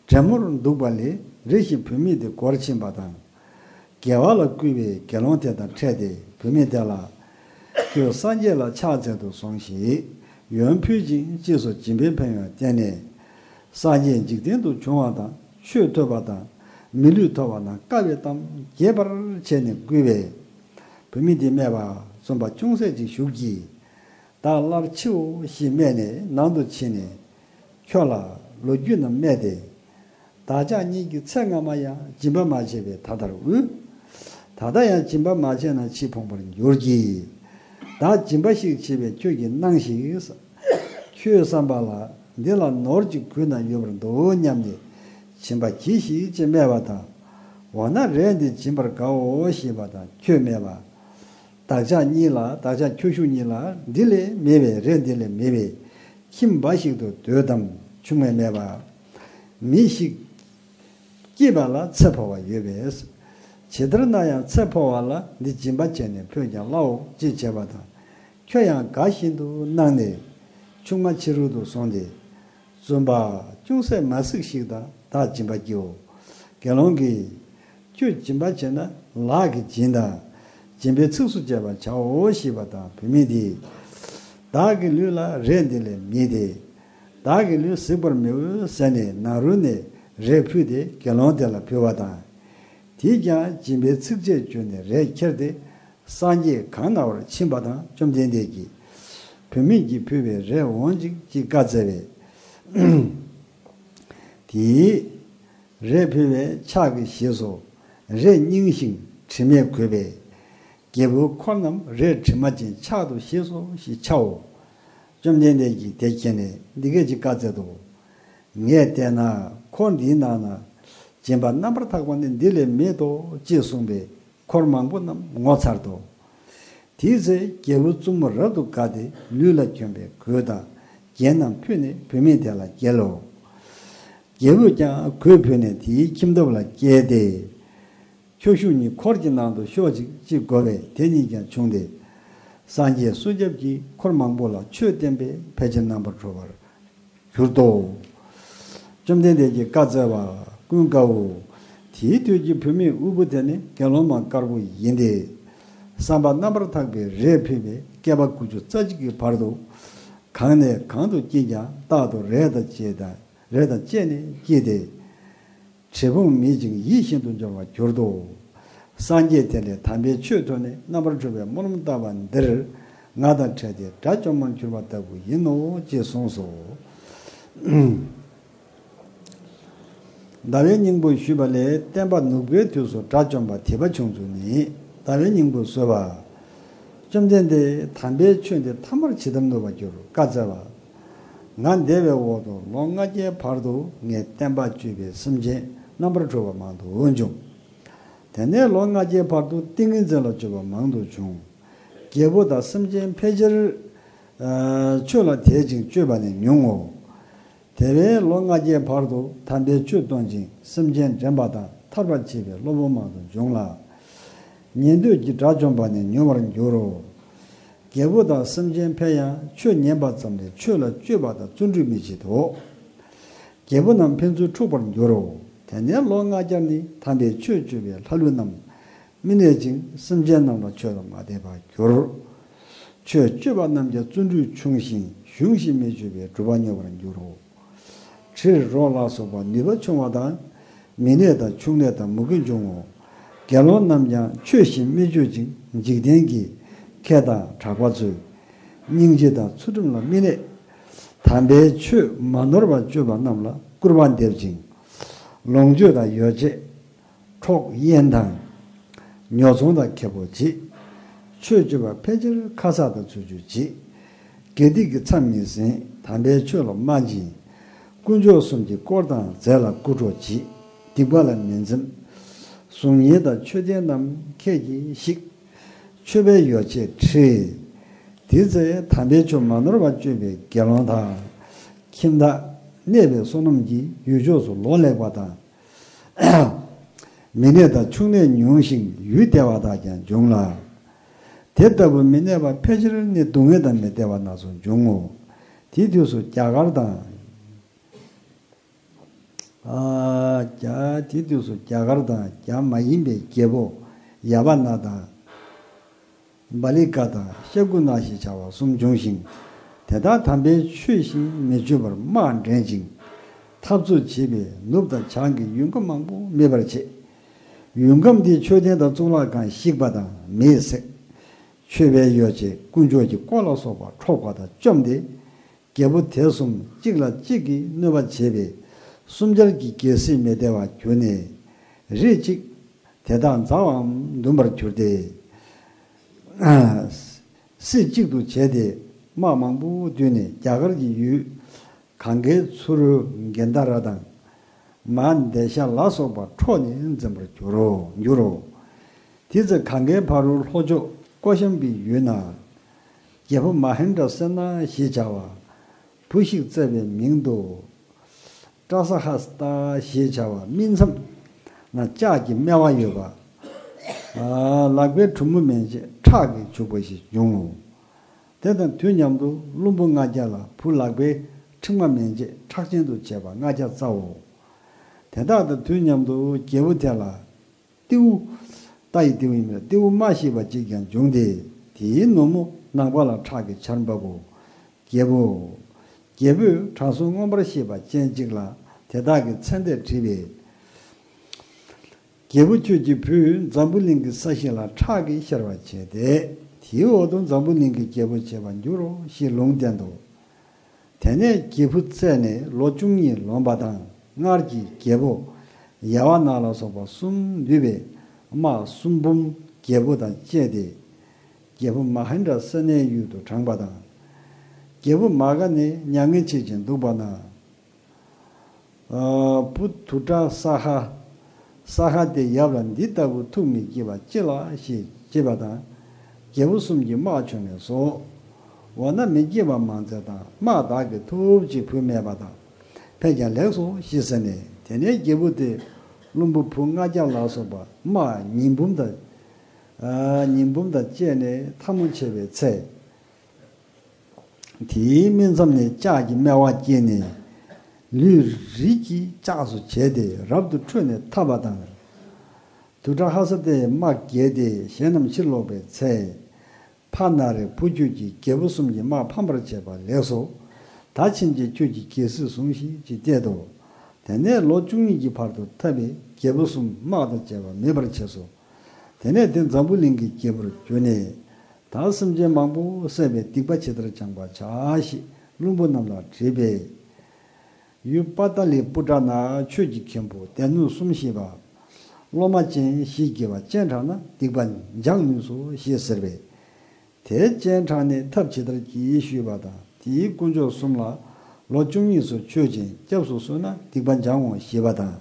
བྲན་མོར་འདུག་པ་ལས། རེ་ཞིག་བུད་མེད་དེ་སྒོར་ཕྱིན་པ་དང་། དགེ་བ་ལ་བསྐུལ་བས་དགེ་སློང་དེ་དང་འཕྲད་དེ། བུད་མེད་དེ་ལ། ཁྱོད་སངས་རྒྱས་ལ་ཕྱག་འཚལ་དུ་སོང་ཞིག། ཡོན་ཕུལ་ཅིང་ཅེས་སོགས་སྦྱིན་པའི་ཕན་ཡོན་བསྟན་ནས། སངས་རྒྱས་འཇིག་རྟེན་དུ་བྱུང་བ་དང་ཆོས་ཐོས་པ་དང་མི་ལུས་ཐོབ་པ་དང་དཀའ་བའི་གཏམ་རྒྱས་པར་བྱས་ནས་བསྐུལ་བས། བུད་མེད་དེས་སྨྲས་པ། བཙུན་པ་ཅུང་ཟད་ཅིག་བཞུགས་ཀྱིས། བདག་སླར་མཆིའོ་ཞེས་སྨྲས་ནས་ནང་དུ་ཕྱིན་ནས། ཁྱོད་ལ་ལོ་རྒྱུས་རྣམས་སྨྲས་ཏེ། བདག་ཅག་གཉིས་ཀྱིས་ཚེ་སྔ་མ་ཡང་སྦྱིན་པ་མ་བྱས་པས་ད་ལྟར་དབུལ། ད་ལྟ་ཡང་སྦྱིན་པ་མ་བྱས་ན་ཕྱིས་ཕོངས་པར་འགྱུར་གྱི། བདག་སྦྱིན་པ་ཞིག་བྱེད་པས་ཁྱོད་ཀྱིས་གནང་ཞིག། ཁྱོད་བསམ་པ་ལ་འདི་ལ་ནོར་གྱི་གུད་ན་ཡོད་པར་འདུག་སྙམ་ནས་སྦྱིན་པ་གྱིས་ཤིག་ཅེས་སྨྲས་པ་དང་། འོ་ན་རས་འདི་སྦྱིན་པར་དགའོ་ཞེས་པ་དང་ཁྱོད་སྨྲས་པ། བདག་ཅག་གཉིས་ལ། བདག་ཅག་ཁྱོ་ཤུག་གཉིས་ལ་འདི་ལས་མེད་པས། རས་འདི་ལས་མེད་པས་ཁྱིམ་འབའ་ཞིག་ཏུ་སྡོད་དམ། ཆུང་མས་སྨྲས་པ། མི་ཞིག་སྐྱེས་པ་ལ་ཚེ་འཕོ་བ་ཡོད་པས། ཇི་ལྟར་ན་ཡང་ཚེ་འཕོ་བ་ལ་འདི་སྦྱིན་པ་བྱས་ནས་འཕོས་ཀྱང་སླའོ་ཅེས་བྱས་པ་དང་། ཁྱོད་ཡང་དགའ་བཞིན་དུ་གནང་ནས་ཆུང་མ་ཕྱི་རོལ་དུ་སོང་སྟེ། བཙུན་པ་ཅུང་ཟད་མ་གཟིགས་ཤིག་དང་བདག་སྦྱིན་པ་བགྱིའོ། དགེ་སློང་གིས། ཁྱོད་སྦྱིན་པ་བྱེད་ན་ལག་གིས་སྦྱིན་དང་། སྦྱིན་པའི་ཚིགས་སུ་བཅད་པ་བྱའོ་ཞེས་པ་དང་། བུད་མེད་དེས། བདག་གི་ལུས་ལ་རས་འདི་ལས་མེད་དེ། བདག་གི་ལུས་གཟིགས་པར་མི་འོས་ཟེར་ནས་ནང་རོལ་ནས་རས་ཕུད་དེ་དགེ་སློང་དེ་ལ་ཕུལ་བ་དང་། དེས་ཀྱང་སྦྱིན་པའི་ཚིགས་བཅད་བརྗོད་ནས་རས་ཁྱེར་ཏེ། སངས་རྒྱས་གང་ན་བར་ཕྱིན་པ་དང་། བཅོམ་ལྡན་འདས་ཀྱིས་བུད་མེད་ཀྱིས་ཕུལ་བའི་རས་འོང་ཅིག་ཅེས་བཀའ་སྩལ་བས། དེས་རས་ཕུལ་བས་ཕྱག་གིས་བཞེས་སོ། རས་རྙིང་ཞིང་དྲི་མས་གོས་པས། རྒྱལ་པོའི་འཁོར་རྣམས་རས་དྲི་མ་ཅན་ཕྱག་ཏུ་བཞེས་སོ་ཞེས་བྱའོ། བཅོམ་ལྡན་འདས་ཀྱིས་དེ་མཁྱེན་ནས་འདི་སྐད་ཅེས་བཀའ་སྩལ་ཏོ། ངས་བལྟས་ན་འཁོར་འདིའི་ནང་ན་སྦྱིན་པ་རྣམ་པར་དག་པ་ནི་འདི་ལས་མེད་དོ་ཅེས་གསུངས་པས། འཁོར་མང་པོ་རྣམས་ངོ་མཚར་ཏོ། དེའི་ཚེ་རྒྱལ་པོ་བཙུན་མོ་རབ་ཏུ་དགའ་སྟེ། ལུས་ལ་གྱོན་པའི་གོས་དང་རྒྱན་རྣམས་ཕུལ་ནས་བུད་མེད་དེ་ལ་བསྐྱལ་ལོ། རྒྱལ་པོས་ཀྱང་གོས་ཕུལ་ནས་དེའི་ཁྱིམ་ཐབ་ལ་བསྐྱལ་ཏེ། ཁྱོ་ཤུག་གཉིས་འཁོར་གྱི་ནང་དུ་ཤོག་ཅིག་ཅེས་བསྒོ་བས། དེ་གཉིས་ཀྱང་བྱུང་སྟེ། སངས་རྒྱས་སྲུང་སྐྱོབ་ཀྱིས་འཁོར་མང་པོ་ལ་ཆོས་བསྟན་པས་ཕལ་ཆེར་རྣམ་པར་གྲོལ་བར་གྱུར་ཏོ། བཅོམ་ལྡན་འདས་ཀྱིས་བཀའ་སྩལ་པ། ཀུན་དགའ་བོ། དེའི་དུས་ཀྱི་བུད་མེད་དབུལ་པོ་དེ་ནི་དགེ་སློང་མ་དཀར་པོ་ཡིན་ཏེ། བསམ་པ་རྣམ་པར་དག་པའི་རས་ཕུལ་བས་བསྐལ་པ་དགུ་བཅུ་རྩ་གཅིག་གི་བར་དུ་གང་ནས་གང་དུ་སྐྱེས་ཀྱང་རྟག་ཏུ་རས་དང་བཅས་དང་། རས་དང་བཅས་ནས་སྐྱེས་ཏེ། བྲེ་ཕུང་མེད་ཅིང་ཡིད་བཞིན་དུ་འབྱོར་བར་གྱུར་ཏོ། སངས་རྒྱས་དེ་ལས་དམ་པའི་ཆོས་ཐོས་ནས་རྣམ་པར་གྲོལ་བའི་སྨོན་ལམ་བཏབ་པ་འདིར་ང་དང་འཕྲད་དེ་དགྲ་བཅོམ་པར་གྱུར་པ་ལྟ་བུ་ཡིན་ནོ་ཅེས་གསུངས་སོ། ཟླ་བའི་སྙིང་པོ་ཞུས་པ་ལས་བསྟན་པ་ནུབ་པའི་དུས་སུ་དགྲ་བཅོམ་པ་དེད་པ་བྱུང་ཚུལ་ནི། ཟླ་བའི་སྙིང་པོ་གསོལ་བ། བཅོམ་ལྡན་འདས་དམ་པའི་ཆོས་འདི་ཐ་མར་ཇི་ལྟར་ནུབ་པར་འགྱུར། བཀའ་སྩལ་པ། ང་འདས་པའི་འོག་ཏུ་ལོ་ལྔ་བརྒྱའི་བར་དུ་ངས་བསྟན་པ་སྤྱོད་པའི་སེམས་ཅན་རྣམ་པར་གྲོལ་བ་མང་དུ་འབྱུང་། དེ་ནས་ལོ་ལྔ་བརྒྱའི་བར་དུ་ཏིང་ངེ་འཛིན་ལ་སྤྱོད་པ་མང་དུ་བྱུང་། རྒྱལ་པོ་དང་སེམས་ཅན་ཕལ་ཆེར་ཆོས་ལ་དད་ཅིང་སྤྱོད་པ་ནི་ཉུང་ངོ་། དེ་བས་ལོ་ལྔ་བརྒྱའི་བར་དུ་དམ་པའི་ཆོས་སྟོན་ཅིང་སེམས་ཅན་འདྲེན་པ་དང་ཐར་པར་བྱེད་པའི་སློབ་དཔོན་མང་དུ་འབྱུང་ལ། ཉན་ཐོས་ཀྱི་དགྲ་བཅོམ་པ་ནི་ཉུང་བར་འགྱུར་རོ། རྒྱལ་པོ་དང་སེམས་ཅན་ཕན་ཡང་ཆོས་ཉན་པ་ཙམ་ལས་ཆོས་ལ་སྤྱོད་པ་དང་བརྩོན་འགྲུས་མི་བྱེད་དོ། རྒྱལ་པོ་རྣམས་ཕན་ཚུན་འཁྲུག་པར་འགྱུར་རོ། དེ་ནས་ལོ་ལྔ་བརྒྱར་ནི་དམ་པའི་ཆོས་སྤྱོད་པའི་ལྷ་ཀླུ་རྣམས་མི་གནས་ཅིང་སེམས་ཅན་རྣམས་ལ་ཆོས་ལ་མ་དད་པར་འགྱུར། ཆོས་སྤྱོད་པ་རྣམས་ཀྱང་བརྩོན་འགྲུས་ཆུང་ཞིང་གཞུང་བཞིན་མི་སྤྱོད་པའི་སྒྲུབ་པ་ཉོབ་པར་འགྱུར་རོ། དྲིར་རོ་ལ་སོགས་པ་ནུས་པ་ཆུང་བ་དང་། མི་ནད་དང་ཕྱུགས་ནད་དང་མུ་གེ་འབྱུང་ངོ་། དགེ་སློང་རྣམས་ཀྱང་ཆོས་བཞིན་མི་སྤྱོད་ཅིང་། འཇིག་རྟེན་གྱི་ཁེ་དང་གྲགས་པ་ཚོལ། སྙིང་རྗེ་དང་ཚུལ་ཁྲིམས་ལ་མི་གནས། དམ་པའི་ཆོས་མ་ནོར་བར་སྤྱོད་པ་རྣམས་ལ་སྐུར་པ་འདེབས་ཅིང་། ལོངས་སྤྱོད་དང་ཡོ་བྱད། འཕྲོག་གཡེང་དང་། ཉོ་ཚོང་དང་ཁེ་སྤོགས་བྱེད། ཆོས་སྤྱོད་པ་ཕལ་ཆེར་ཁ་གསག་དང་ཚུལ་འཆོས་བྱེད། དགེ་སྡིག་གི་མཚམས་མི་ཟིན། དམ་པའི་ཆོས་ལ་མ་བྱིན། དཀོན་མཆོག་གསུམ་གྱི་དཀོར་དང་རྫས་ལ་རྐུ་འཕྲོག་བྱེད། སྡིག་པ་ལ་མི་འཛེམ། གཟུགས་བརྙན་དང་མཆོད་རྟེན་རྣམས་ཁྱེད་ཀྱིས་བཤིག། མཆོད་པའི་ཡོ་བྱད་ཁྲི། དེ་ཚེ་དམ་པའི་ཆོས་མ་ནོར་བར་སྤྱོད་པའི་དགེ་སློང་དང་། ཁྱིམ་བདག་གནས་པའི་བསོད་ནམས་ཀྱིས་ཡུལ་ཕྱོགས་སུ་ལོ་ལེགས་པ་དང་། མི་ནད་དང་ཕྱུགས་ནད་ཉུང་ཞིང་ཡུལ་བདེ་བ་དག་ཀྱང་འབྱུང་ལ། དེ་ལྟ་བུ་མི་གནས་པ་ཕལ་ཆེར་ནི་སྡུག་བསྔལ་དང་མི་བདེ་བ་སྣ་ཚོགས་འབྱུང་ངོ་། དེའི་དུས་སུ་རྒྱ་གར་དང་། ཨ། རྒྱ་དེའི་དུས་སུ་རྒྱ་གར་དང་རྒྱ་མ་ཡིན་པའི་རྒྱལ་པོ་ཡ་བ་ན་དང་། བ་ལི་ཀ་དང་ཤ་ཀུ་ན་ཞེས་བྱ་བ་གསུམ་འབྱུང་ཞིང་། དེ་དག་དམ་པའི་ཆོས་བཞིན་མི་སྤྱོད་པར་དམག་འདྲེན་ཅིང་། འཐབ་རྩོད་བྱེད་པས་ནུབ་དང་བྱང་གི་ཡུལ་ཁམས་མང་པོ་མེད་པར་བྱེད། ཡུལ་ཁམས་དེའི་མཆོད་རྟེན་དང་གཙུག་ལག་ཁང་བཤིག་པ་དང་མེས་བསྲེགས། མཆོད་པའི་ཡོ་བྱད་དཀོན་མཆོག་གི་བཀོད་ལ་སོགས་པ་འཕྲོག་པ་དང་བཅོམ་སྟེ། རྒྱལ་པོ་དེ་གསུམ་གཅིག་ལ་གཅིག་གིས་གནོད་པ་བྱེད་པས། གསུམ་ཆར་གྱི་རྒྱལ་སྲིད་མི་བདེ་བར་གྱུར་ནས། རེས་གཅིག་དེ་དག་མཛའ་བའམ་འདུམ་པར་གྱུར་ཏེ། སྲིད་གཅིག་ཏུ་བྱས་ཏེ་དམག་མང་པོ་བསྡུས་ནས་རྒྱ་གར་གྱི་ཡུལ་གངྒཱའི་ཚུ་རོལ་གནྡྷ་ར་དང་། མ་དེ་ཤ་ལ་སོགས་པ་འཕྲོག་ནས་འཛིན་པར་འགྱུར་རོ། འགྱུར་རོ། དེ་ཚེ་གངྒཱའི་ཕ་རོལ་ལྷོ་ཕྱོགས་ཀོ་ཤམ་བིའི་ཡུལ་ན། རྒྱལ་པོ་མ་ཧིན་དྲ་སེ་ན་ཞེས་བྱ་བ། བུ་ཞིག་བཙས་པའི་མིང་དུ། ཏྲ་ས་ཧ་སྟ་ཞེས་བྱ་བ་སྨིན་མཚམས་ན་ལྕགས་ཀྱི་སྨེ་བ་ཡོད་པ། ལག་པའི་གྲུ་མོ་མན་ཆད་ཁྲག་གིས་བྱུགས་པ་ཞིག་བྱུང་ངོ་། དེ་དང་དུས་མཉམ་དུ་བློན་པོ་ལྔ་བརྒྱ་ལ་བུ་ལག་པའི་མཁྲིག་མ་མན་ཆད་ཁྲག་ཆེན་དུ་བྱས་པ་ལྔ་བརྒྱ་བཙའོ། དེ་དག་དང་དུས་མཉམ་དུ་རྒྱལ་པོ་དེ་ལ། ཏེའུ། རྟ་ཡི་ཏེའུ་ཡིན་པས་ཏེའུ་མ་ཞེས་པ་གཅིག་ཀྱང་བྱུང་སྟེ། དེའི་ནུབ་མོ་ནག་པ་ལ་ཁྲག་གི་ཆར་འབབ་བོ། རྒྱལ་པོ། རྒྱལ་པོས་དྲང་སྲོང་མངོན་པར་ཤེས་པ་ཅན་གཅིག་ལ་དེ་དག་གི་ཚེ་འདས་དྲིས་པས། རྒྱལ་པོ་ཁྱོད་ཀྱི་བུས་འཛམ་བུ་གླིང་གི་ས་གཞི་ལ་ཁྲག་གིས་ཤར་བར་བྱས་ཏེ། དེའི་འོག་ཏུ་འཛམ་བུ་གླིང་གི་རྒྱལ་པོ་བྱེད་པར་འགྱུར་རོ་ཞེས་ལུང་བསྟན་ཏོ། དེ་ནས་རྒྱལ་བུ་བཙས་ནས་ལོ་བཅུ་གཉིས་ལོན་པ་དང་སྔར་གྱི་རྒྱལ་པོ་ཡ་བ་ན་ལ་སོགས་པ་གསུམ་འདུས་པའི་དམག་གསུམ་འབུམ་རྒྱལ་པོ་དང་བཅས་ཏེ། རྒྱལ་པོ་མ་ཧན་དྲ་སེ་ནའི་ཡུལ་དུ་དྲངས་པ་དང་། རྒྱལ་པོ་མ་ག་ནི་མྱ་ངན་བྱེད་ཅིང་འདུག་པ་ན། བུ་དུ་ཏྲ་ས་ཧ། ས་ཧ་སྟེ་ཡབ་ལ་འདི་ལྟ་བུ་ཐུགས་མི་དགྱེས་པ་ཅི་ལགས་ཞེས་དྲིས་པ་དང་། རྒྱལ་པོ་གསུམ་གྱིས་དམག་བྱུང་ནས་སོ། འོ་ན་མི་དགྱེས་པ་མ་མཛད་དང་དམག་བདག་གིས་ཐུབ་ཅིག་བུ་མེད་པ་དང་། ཕས་ཀྱང་ལེགས་སོ་ཞེས་ཟེར་ནས་དེ་ནས་རྒྱལ་པོ་དེ་བློན་པོ་བུ་ལྔ་བརྒྱ་ལ་སོགས་པ་དམག་ཉིས་འབུམ་དང་། ཉིས་འབུམ་དང་བཅས་ནས་འཐབ་མོ་བྱེད་པའི་ཚེ། དེའི་སྨིན་མཚམས་ནས་ལྕགས་ཀྱི་སྨེ་བ་སྐྱེས་ནས། ལུས་རིལ་གྱིས་ལྕགས་སུ་བྱས་ཏེ་རབ་ཏུ་ཁྲོས་ནས་འཐབ་པ་དང་། དུ་ཏྲ་ཧ་ས་ཏའི་དམག་རྒྱལ་ཏེ་གཞན་རྣམས་ཕྱིར་ལོག་པའི་ཚེ། ཕ་ན་རེ་བུ་ཁྱོད་ཀྱིས་རྒྱལ་པོ་གསུམ་གྱི་དམག་ཕམ་པར་བྱས་པ་ལེགས་སོ། ད་ཕྱིན་ཆད་ཁྱོད་ཀྱིས་རྒྱལ་སྲིད་ཟུངས་ཤིག་ཅེས་གཏད་དོ། དེ་ནས་ལོ་བཅུ་གཉིས་ཀྱི་བར་དུ་འཐབ་པས་རྒྱལ་པོ་གསུམ་དམག་དང་བཅས་པ་མེད་པར་བྱས་སོ། དེ་ནས་དེ་འཛམ་བུ་གླིང་གི་རྒྱལ་པོར་གྱུར་ནས། ད་སེམས་ཅན་མང་པོ་བསད་པས་སྡིག་པ་ཇི་ལྟར་སྦྱང་བར་བྱ་ཞེས་བློན་པོ་རྣམས་ལ་དྲིས་པས། ཡུལ་པ་ཏ་ལི་པུ་ཏྲ་ན་ཆོས་ཀྱི་མཁན་པོ་སྡེ་སྣོད་གསུམ་ཤེས་པ། སློབ་མ་ཅན་བཞི་དགེ་བ་སྤྱན་དྲངས་ན་སྡིག་པ་སྦྱང་ནུས་སོ་ཞེས་ཟེར་བས། དེ་སྤྱན་དྲངས་ནས་ཐབས་ཇི་ལྟར་བགྱི་ཞུས་པ་དང་དེའི་དཀོན་མཆོག་གསུམ་ལ་ལོ་བཅུ་གཉིས་སུ་མཆོད་ཅིང་སྐྱབས་སུ་གསོལ་ན་སྡིག་པ་སྦྱང་ངོ་ཞེས་པ་དང་།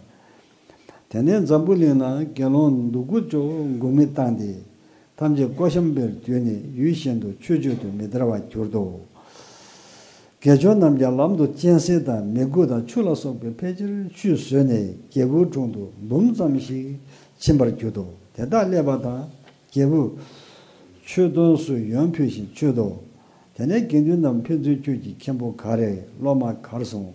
དེ་ནས་འཛམ་བུ་གླིང་ན་དགེ་སློང་འདུ་འགོད་ཅོག་འགུགས་མེད་བཏང་སྟེ། ཐམས་ཅད་ཀོ་ཤམ་བིར་བསྡུས་ནས་ཡུལ་གཞན་དུ་ཆོས་སྤྱོད་དུ་མི་དར་བར་གྱུར་ཏོ། དགེ་སྦྱོང་རྣམས་ཀྱང་ལམ་དུ་གཅན་གཟན་དང་མི་རྒོད་དང་ཆུ་ལ་སོགས་པའི་ཕལ་ཆེར་ཆུད་ཟོས་ནས་རྒྱལ་པོའི་དྲུང་དུ་འབུམ་ཙམ་ཞིག་ཕྱིན་པར་གྱུར་ཏོ། དེ་དག་སླེབས་པ་དང་རྒྱལ་པོས་མཆོད་རྟེན་སུ་ཡོན་ཕུལ་ཞིང་མཆོད་དོ། དེ་ནས་དགེ་འདུན་རྣམས་ཕན་ཚུན་ཁྱོད་ཀྱི་མཁན་པོ་ག་རེ་སློབ་མ་གར་སོང་།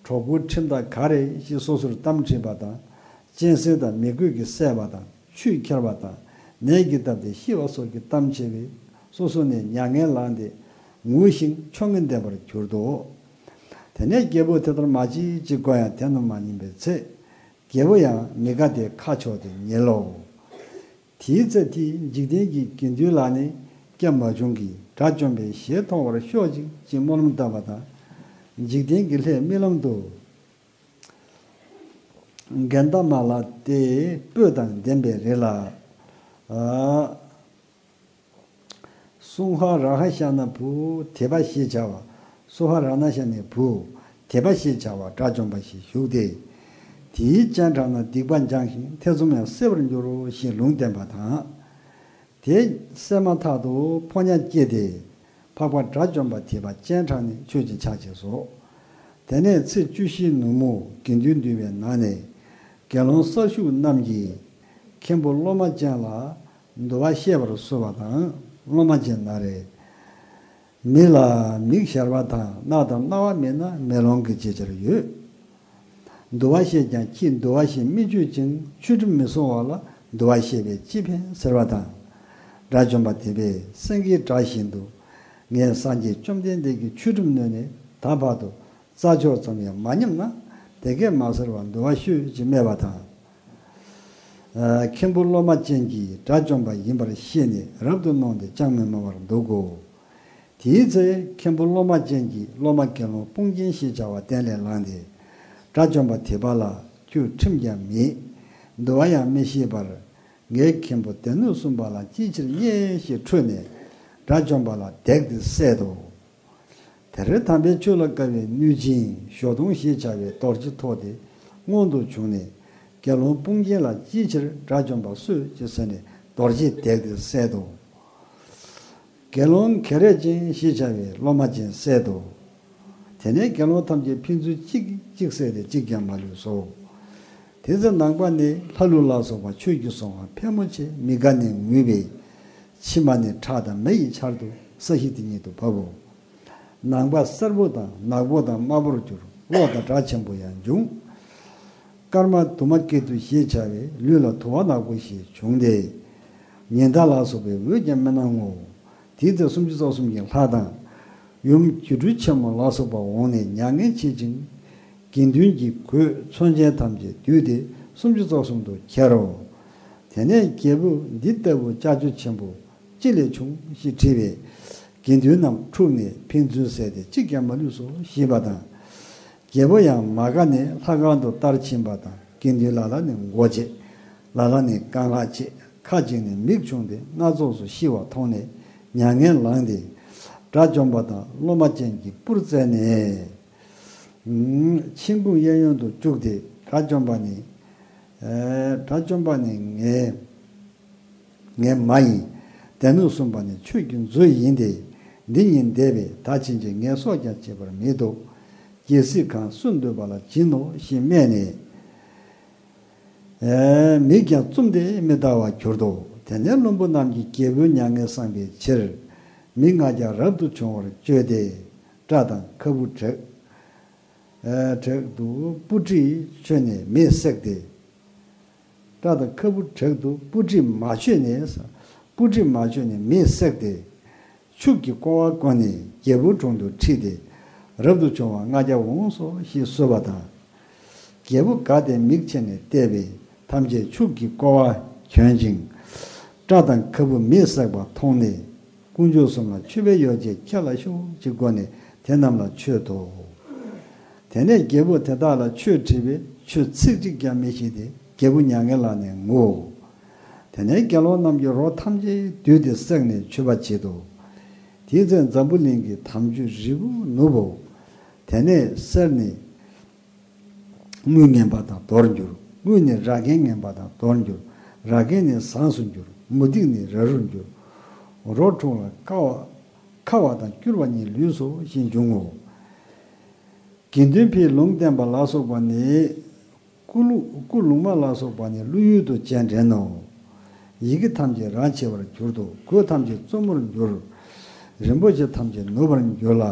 གྲོགས་པོའི་ཁྲིམས་ཐག་ག་རེ་ཞེས་སོ་སོར་གཏམ་དྲིས་པ་དང་། གཅན་གཟན་དང་མི་རྒོད་ཀྱིས་བསད་པ་དང་ཆུས་ཁྱེར་བ་དང་ནད་ཀྱིས་བཏབ་སྟེ་ཤི་བ་སོགས་ཀྱི་གཏམ་བྱས་པས་སོ་སོ་ནས་མྱ་ངན་ལངས་ཏེ་ངུ་ཞིང་ཆོ་ངེས་ལྡན་པར་གྱུར་ཏོ། དེ་ནས་རྒྱལ་པོས་དེ་ལྟར་མ་བྱེད་ཅེས་བསྒོ་ཡང་དེ་རྣམས་མ་ཉན་པའི་ཚེ། རྒྱལ་པོ་ཡང་མི་དགའ་སྟེ་ཁ་ཕྱོགས་ཏེ་ཉལ་ལོ། དེའི་ཚེ་དེའི་འཇིག་རྟེན་གྱི་དགེ་འདུན་ལ་ནི་སྐྱབས་མ་བྱུང་གི་དགྲ་བཅོམ་པའི་ཞལ་མཐོང་བར་ཤོག་ཅིག་ཅེས་སྨོན་ལམ་བཏབ་པ་དང་། འཇིག་རྟེན་གྱི་ལྷའི་རྨི་ལམ་དུ། གནྡྷ་མ་ལ་སྟེ་སྤོས་དང་ལྡན་པའི་རི་ལ། ཨ། སུ་ཧ་ར་ཧ་ཤ་ན་བུ་དེ་པ་ཞེས་བྱ་བ། སུ་ཧ་ར་ན་ཤ་ནའི་བུ་དེ་པ་ཞེས་བྱ་བ་དགྲ་བཅོམ་པ་ཞིག་བཞུགས་ཏེ། དེའི་སྤྱན་དྲངས་ན་སྡིག་པ་འབྱང་ཞིང་ཐེ་ཚོམ་ཡང་སེལ་བར་འགྱུར་རོ་ཞེས་ལུང་བསྟན་པ་དང་། དེ་བསད་མ་ཐག་ཏུ་ཕོ་ཉ་སྐྱེས་ཏེ། འཕགས་པ་དགྲ་བཅོམ་པ་ཐེག་པ་སྤྱན་དྲངས་ནས་ཆོས་ཀྱི་ཕྱག་བྱས་སོ། དེ་ནས་ཚེས་བཅུ་བཞིའི་ནུབ་མོ་དགེ་འདུན་འདུས་པའི་ནང་ནས་དགེ་སློང་གསར་ཞུགས་རྣམས་ཀྱིས་མཁན་པོ་སློབ་མ་ཅན་ལ་འདུལ་བ་བཤད་པར་གསོལ་བ་དང་། སློབ་མ་ཅན་ན་རེ། མི་ལ་མིག་ཞར་བ་དང་རྣ་དང་རྣ་བ་མེད་ན་མེ་ལོང་གི་བརྗིད་ཆེར་ཡོད། འདུལ་བ་བཤད་ཀྱང་ཁྱིས་འདུལ་བ་ཞིག་མི་གཅོད་ཅིང་ཆོས་ཁྲིམས་མི་སྲུང་བ་ལ་འདུལ་བ་བཤད་པས་ཅི་ཕན་ཟེར་བ་དང་། དགྲ་བཅོམ་པ་དེ་པས་སེང་གེའི་སྒྲ་བཞིན་དུ་ངས་སངས་རྒྱས་བཅོམ་ལྡན་འདས་ཀྱི་ཆོས་ཁྲིམས་ནོན་ནས་ད་བར་དུ་རྩྭ་མཆོག་ཙམ་ཡང་མ་ཉམས་ན་དེ་སྐད་མ་ཟེར་བར་འདུལ་བ་ཤོད་ཅེས་སྨྲས་པ་དང་། མཁན་པོ་སློབ་མ་ཅན་གྱིས་དགྲ་བཅོམ་པ་ཡིན་པར་ཤེས་ནས་རབ་ཏུ་གནོང་སྟེ་ཅང་མི་སྨྲ་བར་འདུག་གོ། དེའི་ཚེ་མཁན་པོ་སློབ་མ་ཅན་གྱིས་སློབ་མ་དགེ་སློང་དཔུང་རྒྱན་ཞེས་བྱ་བ་སྟན་ལས་ལངས་ཏེ། དགྲ་བཅོམ་པ་དེ་པ་ལ་ཁྱོད་ཁྲིམས་ཀྱང་མེད། འདུལ་བ་ཡང་མི་ཤེས་པར། ངའི་མཁན་པོ་སྡེ་སྣོད་གསུམ་པ་ལ་ཅིའི་ཕྱིར་བརྙས་ཞེས་ཁྲོས་ནས་དགྲ་བཅོམ་པ་ལ་བརྡེགས་ཏེ་བསད་དོ། དེར་དམ་པའི་ཆོས་ལ་དགའ་བའི་གནོད་སྦྱིན་ཞོ་དུང་ཞེས་བྱ་བའི་རྡོ་རྗེ་ཐོགས་ཏེ་མངོན་དུ་བྱུང་ནས་དགེ་སློང་དཔུང་རྒྱན་ལ་ཅིའི་ཕྱིར་དགྲ་བཅོམ་པ་གསོད་ཅེས་ཟེར་ནས་རྡོ་རྗེས་བརྡེགས་ཏེ་བསད་དོ། དགེ་སློང་གེ་རེ་ཅན་ཞེས་བྱ་བའི་སློབ་མ་ཅན་བསད་དོ། དེ་ནས་དགེ་སློང་ཐམས་ཅད་ཕན་ཚུན་གཅིག་གིས་གཅིག་བསད་དེ་གཅིག་ཀྱང་མ་ལུས་སོ། དེ་ཚེ་ནང་པ་ནི་ལྷ་ཀླུ་ལ་སོགས་པ་ཆོས་ཀྱི་སྲུང་བ་ཕལ་མོ་ཆེ་མི་དགའ་ནས་ངུས་པས། མཆིལ་མ་ནི་ཁྲག་དང་མེ་ཡི་ཆར་དུ་ས་གཞི་དེ་ཉིད་དུ་བབ་བོ། ནང་པ་སེར་པོ་དང་ནག་པོ་དང་དམར་པོར་གྱུར། གློག་དང་སྒྲ་ཆེན་པོ་ཡང་འབྱུང་། སྐར་མ་དུ་མ་སྐྱེ་དུས་ཞེས་བྱ་བའི་ལུས་ལ་དུ་བ་ནག་པོ་ཞིག་བྱུང་སྟེ། ཉི་ཟླ་ལ་སོགས་པའི་འོད་ཀྱང་མི་སྣང་ངོ་། དེའི་ཚེ་སུམ་ཅུ་རྩ་གསུམ་གྱི་ལྷ་དང་། ཡུམ་སྒྱུ་འཕྲུལ་ཆེན་མོ་ལ་སོགས་པ་འོངས་ནས་མྱ་ངན་བྱེད་ཅིང་། དགེ་འདུན་གྱི་གོས་མཚོན་ཆེན་ཐམས་ཅད་བསྡུས་ཏེ་སུམ་ཅུ་རྩ་གསུམ་དུ་ཁྱེར་རོ། དེ་ནས་རྒྱལ་པོ་འདི་ལྟ་བུ་ཅ་ཅོ་ཆེན་པོ་ཅི་ལས་བྱུང་ཞེས་དྲིས་པས། དགེ་འདུན་རྣམས་འཁྲུགས་ནས་ཕན་ཚུན་བསད་དེ་གཅིག་ཀྱང་མ་ལུས་སོ་ཞེས་པ་དང་། རྒྱལ་པོ་ཡང་མ་དགའ་ནས་ལྷ་ཁང་དུ་བསྟར་ཕྱིན་པ་དང་། དགེ་འདུན་ལ་ལ་ནི་མགོ་བཅད། ལ་ལ་ནི་རྐང་ལག་བཅད། ཁ་ཅིག་ནི་མིག་ཕྱུང་སྟེ་སྣ་ཚོགས་སུ་ཤི་བ་མཐོང་ནས་མྱ་ངན་ལངས་ཏེ། དགྲ་བཅོམ་པ་དང་སློབ་མ་ཅན་གྱི་སྤུར་རྩེ་ནས། མཆིམས་ཕུང་གཡས་གཡོན་དུ་བཅུག་སྟེ། དགྲ་བཅོམ་པ་ནི། ཨེ། དགྲ་བཅོམ་པ་ནི་ངའི། ངའི་མ་ཡིན། སྡེ་སྣོད་གསུམ་པ་ནི་ཆོས་ཀྱི་མཛོད་ཡིན་ཏེ། འདི་ཉིད་འདས་པས་ད་ཕྱིན་ཆད་ངའི་སྲོག་ཀྱང་བྱེད་པར་མི་བཏུབ། རྒྱལ་སྲིད་གང་སུ་འདོད་པ་ལ་བྱིན་ནོ་ཞེས་སྨྲས་ནས། ཨེ། མིག་ཀྱང་བཙུམས་ཏེ་མི་ལྟ་བར་གྱུར་ཏོ། དེ་ནས་བློན་པོ་རྣམས་ཀྱིས་རྒྱལ་པོའི་མྱ་ངན་བསངས་པའི་ཕྱིར། མི་ལྔ་བརྒྱ་རབ་ཏུ་བྱུང་བར་བཅོས་ཏེ། སྐྲ་དང་ཁ་སྤུ་བྲེགས། ཨེ། བྲེགས་ཏུ་སྤུ་གྲིས་ཆོད་ནས་མེས་བསྲེགས་ཏེ། སྐྲ་དང་ཁ་སྤུ་བྲེགས་ཏུ་སྤུ་གྲིས་མ་ཆོད་ནས། སྤུ་གྲིས་མ་ཆོད་ནས་མེས་བསྲེགས་ཏེ། ཕྱུགས་ཀྱིས་ཀོ་བ་བསྐོན་ནས་རྒྱལ་པོའི་དྲུང་དུ་ཁྲིད་དེ། རབ་ཏུ་བྱུང་བ་ལྔ་བརྒྱ་འོངས་སོ་ཞེས་གསོལ་བ་དང་། རྒྱལ་པོ་དགའ་སྟེ་མིག་ཕྱེ་ནས་བལྟས་པས་ཐམས་ཅད་ཕྱུགས་ཀྱིས་ཀོ་བ་གྱོན་ཅིང་། སྐྲ་དང་ཁ་སྤུ་མེས་བསྲེགས་པ་མཐོང་ནས། དཀོན་མཆོག་གསུམ་ལ་མཆོད་པའི་ཡོ་བྱད་ཁྱེད་ལ་ཤོག་ཅེས་བསྒོ་ནས་དེ་རྣམས་ལ་མཆོད་དོ། དེ་ནས་རྒྱལ་པོས་དེ་དག་ལ་ཆོས་དྲིས་པས་ཆོས་ཚིག་གཅིག་ཀྱང་མི་ཤེས་ཏེ་རྒྱལ་པོ་མྱ་ངན་ལངས་ནས་ངུའོ། དེ་ནས་དགེ་སློང་རྣམས་ཀྱིས་རོ་ཐམས་ཅད་བསྡུས་ཏེ་བསྲེགས་ནས་མཆོད་པ་བྱེད་དོ། དེའི་ཚེ་འཛམ་བུ་གླིང་གི་དམ་ཆོས་རིལ་བུ་ནུབ་བོ། དེ་ནས་གསེར་ནི་དངུལ་ངན་པ་དང་རྡོར་འགྱུར། དངུལ་ནི་ར་གན་ངན་པ་དང་རྡོར་འགྱུར། ར་གན་ནི་ཟངས་སུ་འགྱུར། མུ་ཏིག་ནི་ར་རུར་འགྱུར། རོ་འཁྲུགས་ལ་ཁ་བ་ཁ་བ་དང་སྐྱུར་བ་གཉིས་ལུས་སོ་ཞེས་འབྱུང་ངོ་། དགེ་འདུན་ཕའི་ལུང་བསྟན་པ་ལ་སོགས་པ་ནི། སྐུ་ལུ་སྐུ་ལུང་མ་ལ་སོགས་པ་ནི་ཀླུ་ཡུལ་དུ་རྗེས་འདྲེན་ནོ། ཡི་གེ་ཐམས་ཅད་རང་ཆེ་བར་གྱུར་ཏོ། གོས་ཐམས་ཅད་བཙུན་མོར་འགྱུར། རིན་པོ་ཆེ་ཐམས་ཅད་ནུབ་པར་འགྱུར་ལ།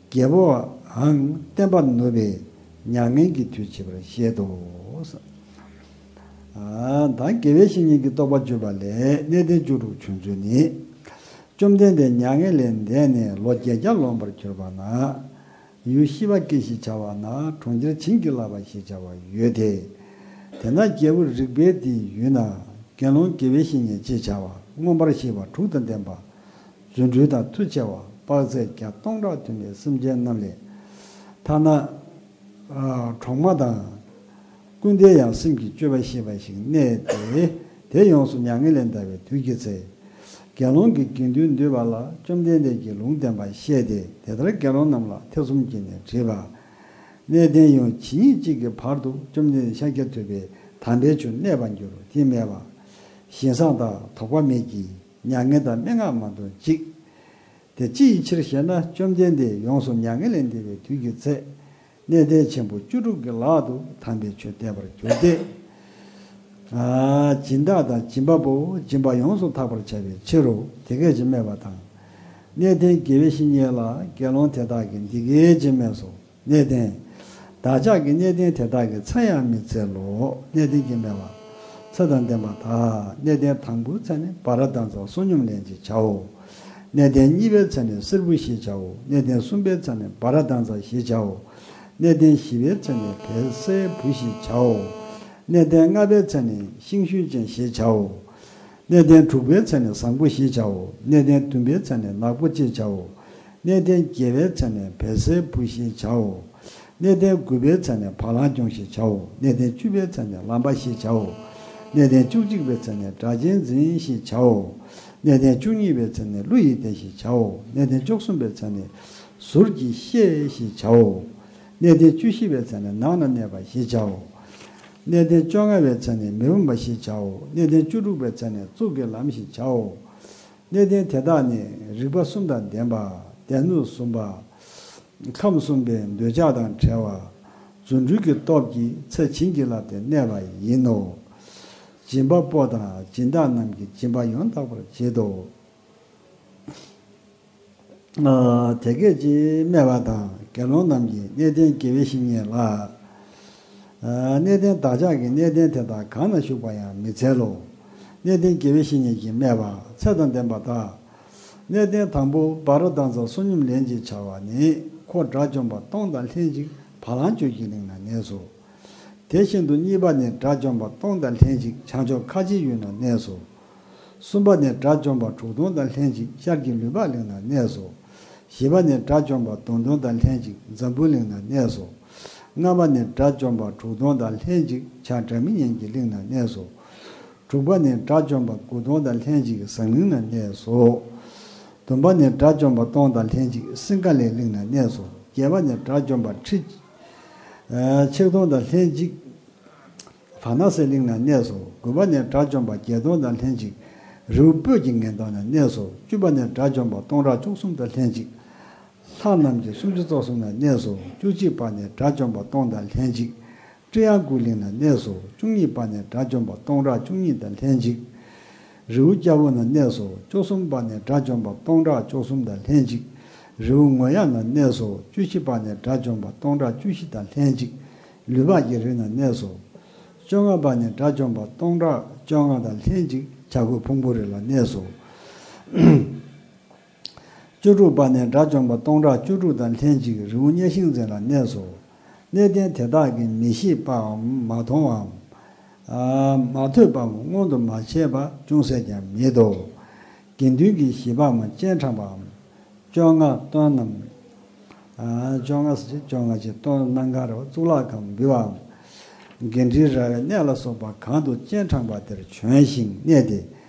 རྒྱལ་པོའང་བསྟན་པ་ནུབ་པས་མྱ་ངན་གྱི་དུས་བྱེད་པར་བཤད་དོ། ད་དགེ་བའི་བཤེས་གཉེན་གྱི་རྟོགས་པ་བརྗོད་པ་ལས་གནས་བརྟན་བཅུ་དྲུག་བྱུང་ཚུལ་ནི། བཅོམ་ལྡན་འདས་མྱ་ངན་ལས་འདས་ནས་ལོ་བརྒྱད་བརྒྱ་ལོན་པར་གྱུར་པ་ན། ཡུལ་ཤི་བ་ཀེ་ཞེས་བྱ་བ་ན་གྲོང་ཁྱེར་བྱིན་གྱིས་བརླབས་པ་ཞེས་བྱ་བ་ཡོད་དེ། དེ་ན་རྒྱལ་པོ་རིག་པའི་སྡེའི་ཡུལ་ན་དགེ་སློང་དགེ་བའི་བཤེས་གཉེན་ཅེས་བྱ་བ་མངོན་པར་ཤེས་པ་དྲུག་དང་ལྡན་པ། རྫུ་འཕྲུལ་དང་མཐུ་ཆེ་བ་དཔག་ཚད་བརྒྱ་སྟོང་ཕྲག་ཐུབ་པའི་སེམས་ཅན་རྣམས་ལས། ཐ་ན། གྲོག་མ་དང་། ཀུན་ཏའི་ཡང་སེམས་ཀྱི་སྤྱོད་པ་ཤེས་པ་ཞིག་གནས་ཏེ། དེ་ཡོངས་སུ་མྱ་ངན་ལས་འདའ་བའི་དུས་ཀྱི་ཚེ། དགེ་སློང་གིས་དགེ་འདུན་འདུས་པ་ལ་བཅོམ་ལྡན་འདས་ཀྱི་ལུང་བསྟན་པ་བཤད་དེ་དེ་ལྟར་དགེ་སློང་རྣམས་ལ་ཐེ་ཚོམ་སྐྱེས་ནས་དྲིས་པ། གནས་བརྟན་ཡང་ཇི་སྙེད་ཅིག་གི་བར་དུ་བཅོམ་ལྡན་འདས་ཤཱཀྱ་ཐུབ་པའི་དམ་པའི་ཆོས་གནས་པར་འགྱུར་དེ་སྨྲས་པ། བཞིན་བཟང་དག་དོགས་པ་མེད་ཀྱི་མྱ་ངན་དང་སྨྲེ་སྔགས་མ་འདོན་ཅིག་དེ་ཅི་ཡི་ཕྱིར་ཞེ་ན། བཅོམ་ལྡན་འདས་ཡོངས་སུ་མྱ་ངན་ལས་འདས་པའི་དུས་ཀྱི་ཚེ། གནས་བརྟན་ཆེན་པོ་བཅུ་དྲུག་གི་ལག་ཏུ་དམ་པའི་ཆོས་བསྟན་པར་གྱུར་ཏེ། ཨ། སྦྱིན་བདག་དང་སྦྱིན་པ་པོ་སྦྱིན་པ་ཡོངས་སུ་དག་པར་བྱ་བའི་ཕྱིར་རོ། དེ་སྐད་ཅེས་སྨྲས་པ་དང་། གནས་བརྟན་དགེ་བའི་བཤེས་གཉེན་ལ་དགེ་སློང་དེ་དག་གིས་འདི་སྐད་ཅེས་སྨྲས་སོ། གནས་བརྟན། བདག་ཅག་གིས་གནས་བརྟན་དེ་དག་གི་མཚན་ཡང་མི་འཚལ་ལོ། གནས་བརྟན་གྱིས་སྨྲས་པ། ཚེ་དང་ལྡན་པ་དག། གནས་བརྟན་དང་པོའི་མཚན་ནི་བྷ་ར་ཏ་ཙ་བསོད་སྙོམས་ལེན་ཅེས་བྱའོ། གནས་བརྟན་གཉིས་པའི་མཚན་ནི་བསེར་བུ་ཞེས་བྱའོ། གནས་བརྟན་གསུམ་པའི་མཚན་ནི་བྷ་ར་ཏ་ཙ་ཞེས་བྱའོ། གནས་བརྟན་བཞི་པའི་མཚན་ནི་བལ་སེར་བུ་ཞེས་བྱའོ། གནས་བརྟན་ལྔ་པའི་མཚན་ནི་ཤིང་ཤུན་ཅན་ཞེས་བྱའོ། གནས་བརྟན་དྲུག་པའི་མཚན་ནི་བཟང་པོ་ཞེས་བྱའོ། གནས་བརྟན་བདུན་པའི་མཚན་ནི་ནག་པོ་ཅེས་བྱའོ། གནས་བརྟན་བརྒྱད་པའི་མཚན་ནི་བལ་སེར་བུ་ཞེས་བྱའོ། གནས་བརྟན་དགུ་པའི་མཚན་ནི་བ་ལང་སྐྱོང་ཞེས་བྱའོ། གནས་བརྟན་བཅུ་པའི་མཚན་ནི་ལམ་པ་ཞེས་བྱའོ། གནས་བརྟན་བཅུ་གཅིག་པའི་མཚན་ནི་སྒྲ་གཅན་འཛིན་ཞེས་བྱའོ། གནས་བརྟན་བཅུ་གཉིས་པའི་མཚན་ནི་ཀླུ་ཡི་སྡེ་ཞེས་བྱའོ། གནས་བརྟན་བཅུ་གསུམ་པའི་མཚན་ནི་ཟུར་གྱི་ཤེས་ཞེས་བྱའོ། གནས་བརྟན་བཅུ་བཞི་པའི་མཚན་ནི་ནང་ན་གནས་པ་ཞེས་བྱའོ། གནས་བརྟན་བཅོ་ལྔ་པའི་མཚན་ནི་མེ་བུམ་པ་ཞེས་བྱའོ། གནས་བརྟན་བཅུ་དྲུག་པའི་མཚན་ནི་གཙུག་གི་ལམ་ཞེས་བྱའོ། གནས་བརྟན་དེ་དག་ནི་རིག་པ་གསུམ་དང་ལྡན་པ། སྡེ་སྣོད་གསུམ་པ། ཁམས་གསུམ་པའི་འདོད་ཆགས་དང་བྲལ་བ། རྫུ་འཕྲུལ་གྱི་སྟོབས་ཀྱིས་ཚེ་བྱིན་གྱིས་བརླབས་ཏེ་གནས་པ་ཡིན་ནོ། སྦྱིན་པ་པོ་དང་སྦྱིན་བདག་རྣམས་ཀྱི་སྦྱིན་པ་ཡང་དག་པར་བྱེད་དོ། ཨ། དེ་སྐད་ཅེས་སྨྲས་པ་དང་། དགེ་སློང་རྣམས་ཀྱིས་གནས་བརྟན་དགེ་བའི་བཤེས་གཉེན་ལ། ཨ། གནས་བརྟན་བདག་ཅག་གིས་གནས་བརྟན་དེ་དག་གང་ན་བཞུགས་པ་ཡང་མི་འཚལ་ལོ། གནས་བརྟན་དགེ་བའི་བཤེས་གཉེན་གྱིས་སྨྲས་པ། ཚེ་དང་ལྡན་པ་དག། གནས་བརྟན་དང་པོ་བྷ་ར་ཏ་ཙ་བསོད་སྙོམས་ལེན་ཅེས་བྱ་བ་ནི། ཁོ་དགྲ་བཅོམ་པ་སྟོང་དང་ལྷན་ཅིག་བ་ལང་སྤྱོད་ཀྱི་གླིང་ན་གནས་སོ། དེ་བཞིན་དུ་གཉིས་པ་ནི་དགྲ་བཅོམ་པ་སྟོང་དང་ལྷན་ཅིག་བྱང་ཕྱོགས་ཁ་ཆེའི་ཡུལ་ན་གནས་སོ། གསུམ་པ་ནི་དགྲ་བཅོམ་པ་དྲུག་སྟོང་དང་ལྷན་ཅིག་ཤར་གྱི་ལུས་འཕགས་གླིང་ན་གནས་སོ། བཞི་པ་ནི་དགྲ་བཅོམ་པ་བདུན་སྟོང་དང་ལྷན་ཅིག་འཛམ་བུ་གླིང་ན་གནས་སོ། ལྔ་པ་ནི་དགྲ་བཅོམ་པ་དྲུག་སྟོང་དང་ལྷན་ཅིག་བྱང་སྒྲ་མི་སྙན་གྱི་གླིང་ན་གནས་སོ། དྲུག་པ་ནི་དགྲ་བཅོམ་པ་དགུ་སྟོང་དང་ལྷན་ཅིག་ཟངས་གླིང་ན་གནས་སོ། བདུན་པ་ནི་དགྲ་བཅོམ་པ་སྟོང་དང་ལྷན་ཅིག་སིང་ག་ལའི་གླིང་ན་གནས་སོ། བརྒྱད་པ་ནི་དགྲ་བཅོམ་པ་ཁྲི། ཨ། ཆིག་སྟོང་དང་ལྷན་ཅིག་བ་ན་སའི་གླིང་ན་གནས་སོ། དགུ་པ་ནི་དགྲ་བཅོམ་པ་བརྒྱད་སྟོང་དང་ལྷན་ཅིག་རི་བོ་སྤོས་ཀྱི་ངན་ཐང་ན་གནས་སོ། བཅུ་པ་ནི་དགྲ་བཅོམ་པ་སྟོང་ཕྲག་བཅུ་གསུམ་དང་ལྷན་ཅིག་ལྷ་རྣམས་ཀྱི་སུམ་ཅུ་རྩ་གསུམ་ན་གནས་སོ། བཅུ་གཅིག་པ་ནི་དགྲ་བཅོམ་པ་སྟོང་དང་ལྷན་ཅིག་སྤྲེའུ་ཡང་ཀུའི་གླིང་ན་གནས་སོ། བཅུ་གཉིས་པ་ནི་དགྲ་བཅོམ་པ་སྟོང་ཕྲག་བཅུ་གཉིས་དང་ལྷན་ཅིག་རི་བོ་སྐྱ་བོ་ན་གནས་སོ། བཅུ་གསུམ་པ་ནི་དགྲ་བཅོམ་པ་སྟོང་ཕྲག་བཅུ་གསུམ་དང་ལྷན་ཅིག་རི་བོ་ངོ་ཡ་ན་གནས་སོ། བཅུ་བཞི་པ་ནི་དགྲ་བཅོམ་པ་སྟོང་ཕྲག་བཅུ་བཞི་དང་ལྷན་ཅིག་ལུས་འཕགས་ཀྱི་རི་ན་གནས་སོ། བཅོ་ལྔ་པ་ནི་དགྲ་བཅོམ་པ་སྟོང་ཕྲག་བཅོ་ལྔ་དང་ལྷན་ཅིག་བྱ་རྒོད་ཕུང་པོའི་རི་ལ་གནས་སོ། བཅུ་དྲུག་པ་ནི་དགྲ་བཅོམ་པ་སྟོང་ཕྲག་བཅུ་དྲུག་དང་ལྷན་ཅིག་རི་བོ་གཉའ་ཤིང་འཛིན་ལ་གནས་སོ། གནས་བརྟན་དེ་དག་གིས་མི་ཤེས་པའམ་མ་མཐོང་བའམ། ཨ། མ་ཐོས་པའམ་མངོན་དུ་མ་བྱས་པ་ཅུང་ཟད་ཀྱང་མེད་དོ། དགེ་འདུན་གྱི་བཞི་པའམ་སྤྱན་དྲངས་པའམ། བཅོ་ལྔ་སྟོན་ནམ། ཨ། བཅོ་ལྔ་ཟེར་བཅོ་ལྔ་ཅེས་སྟོན་གནང་ག་ར་བ་གཙུག་ལག་ཁང་འབུལ་བའམ། དགེ་འདུན་ར་བའི་གནས་ལ་སོགས་པ་གང་དུ་སྤྱན་དྲངས་པ་དེར་བྱོན་ཞིང་གནས་ཏེ།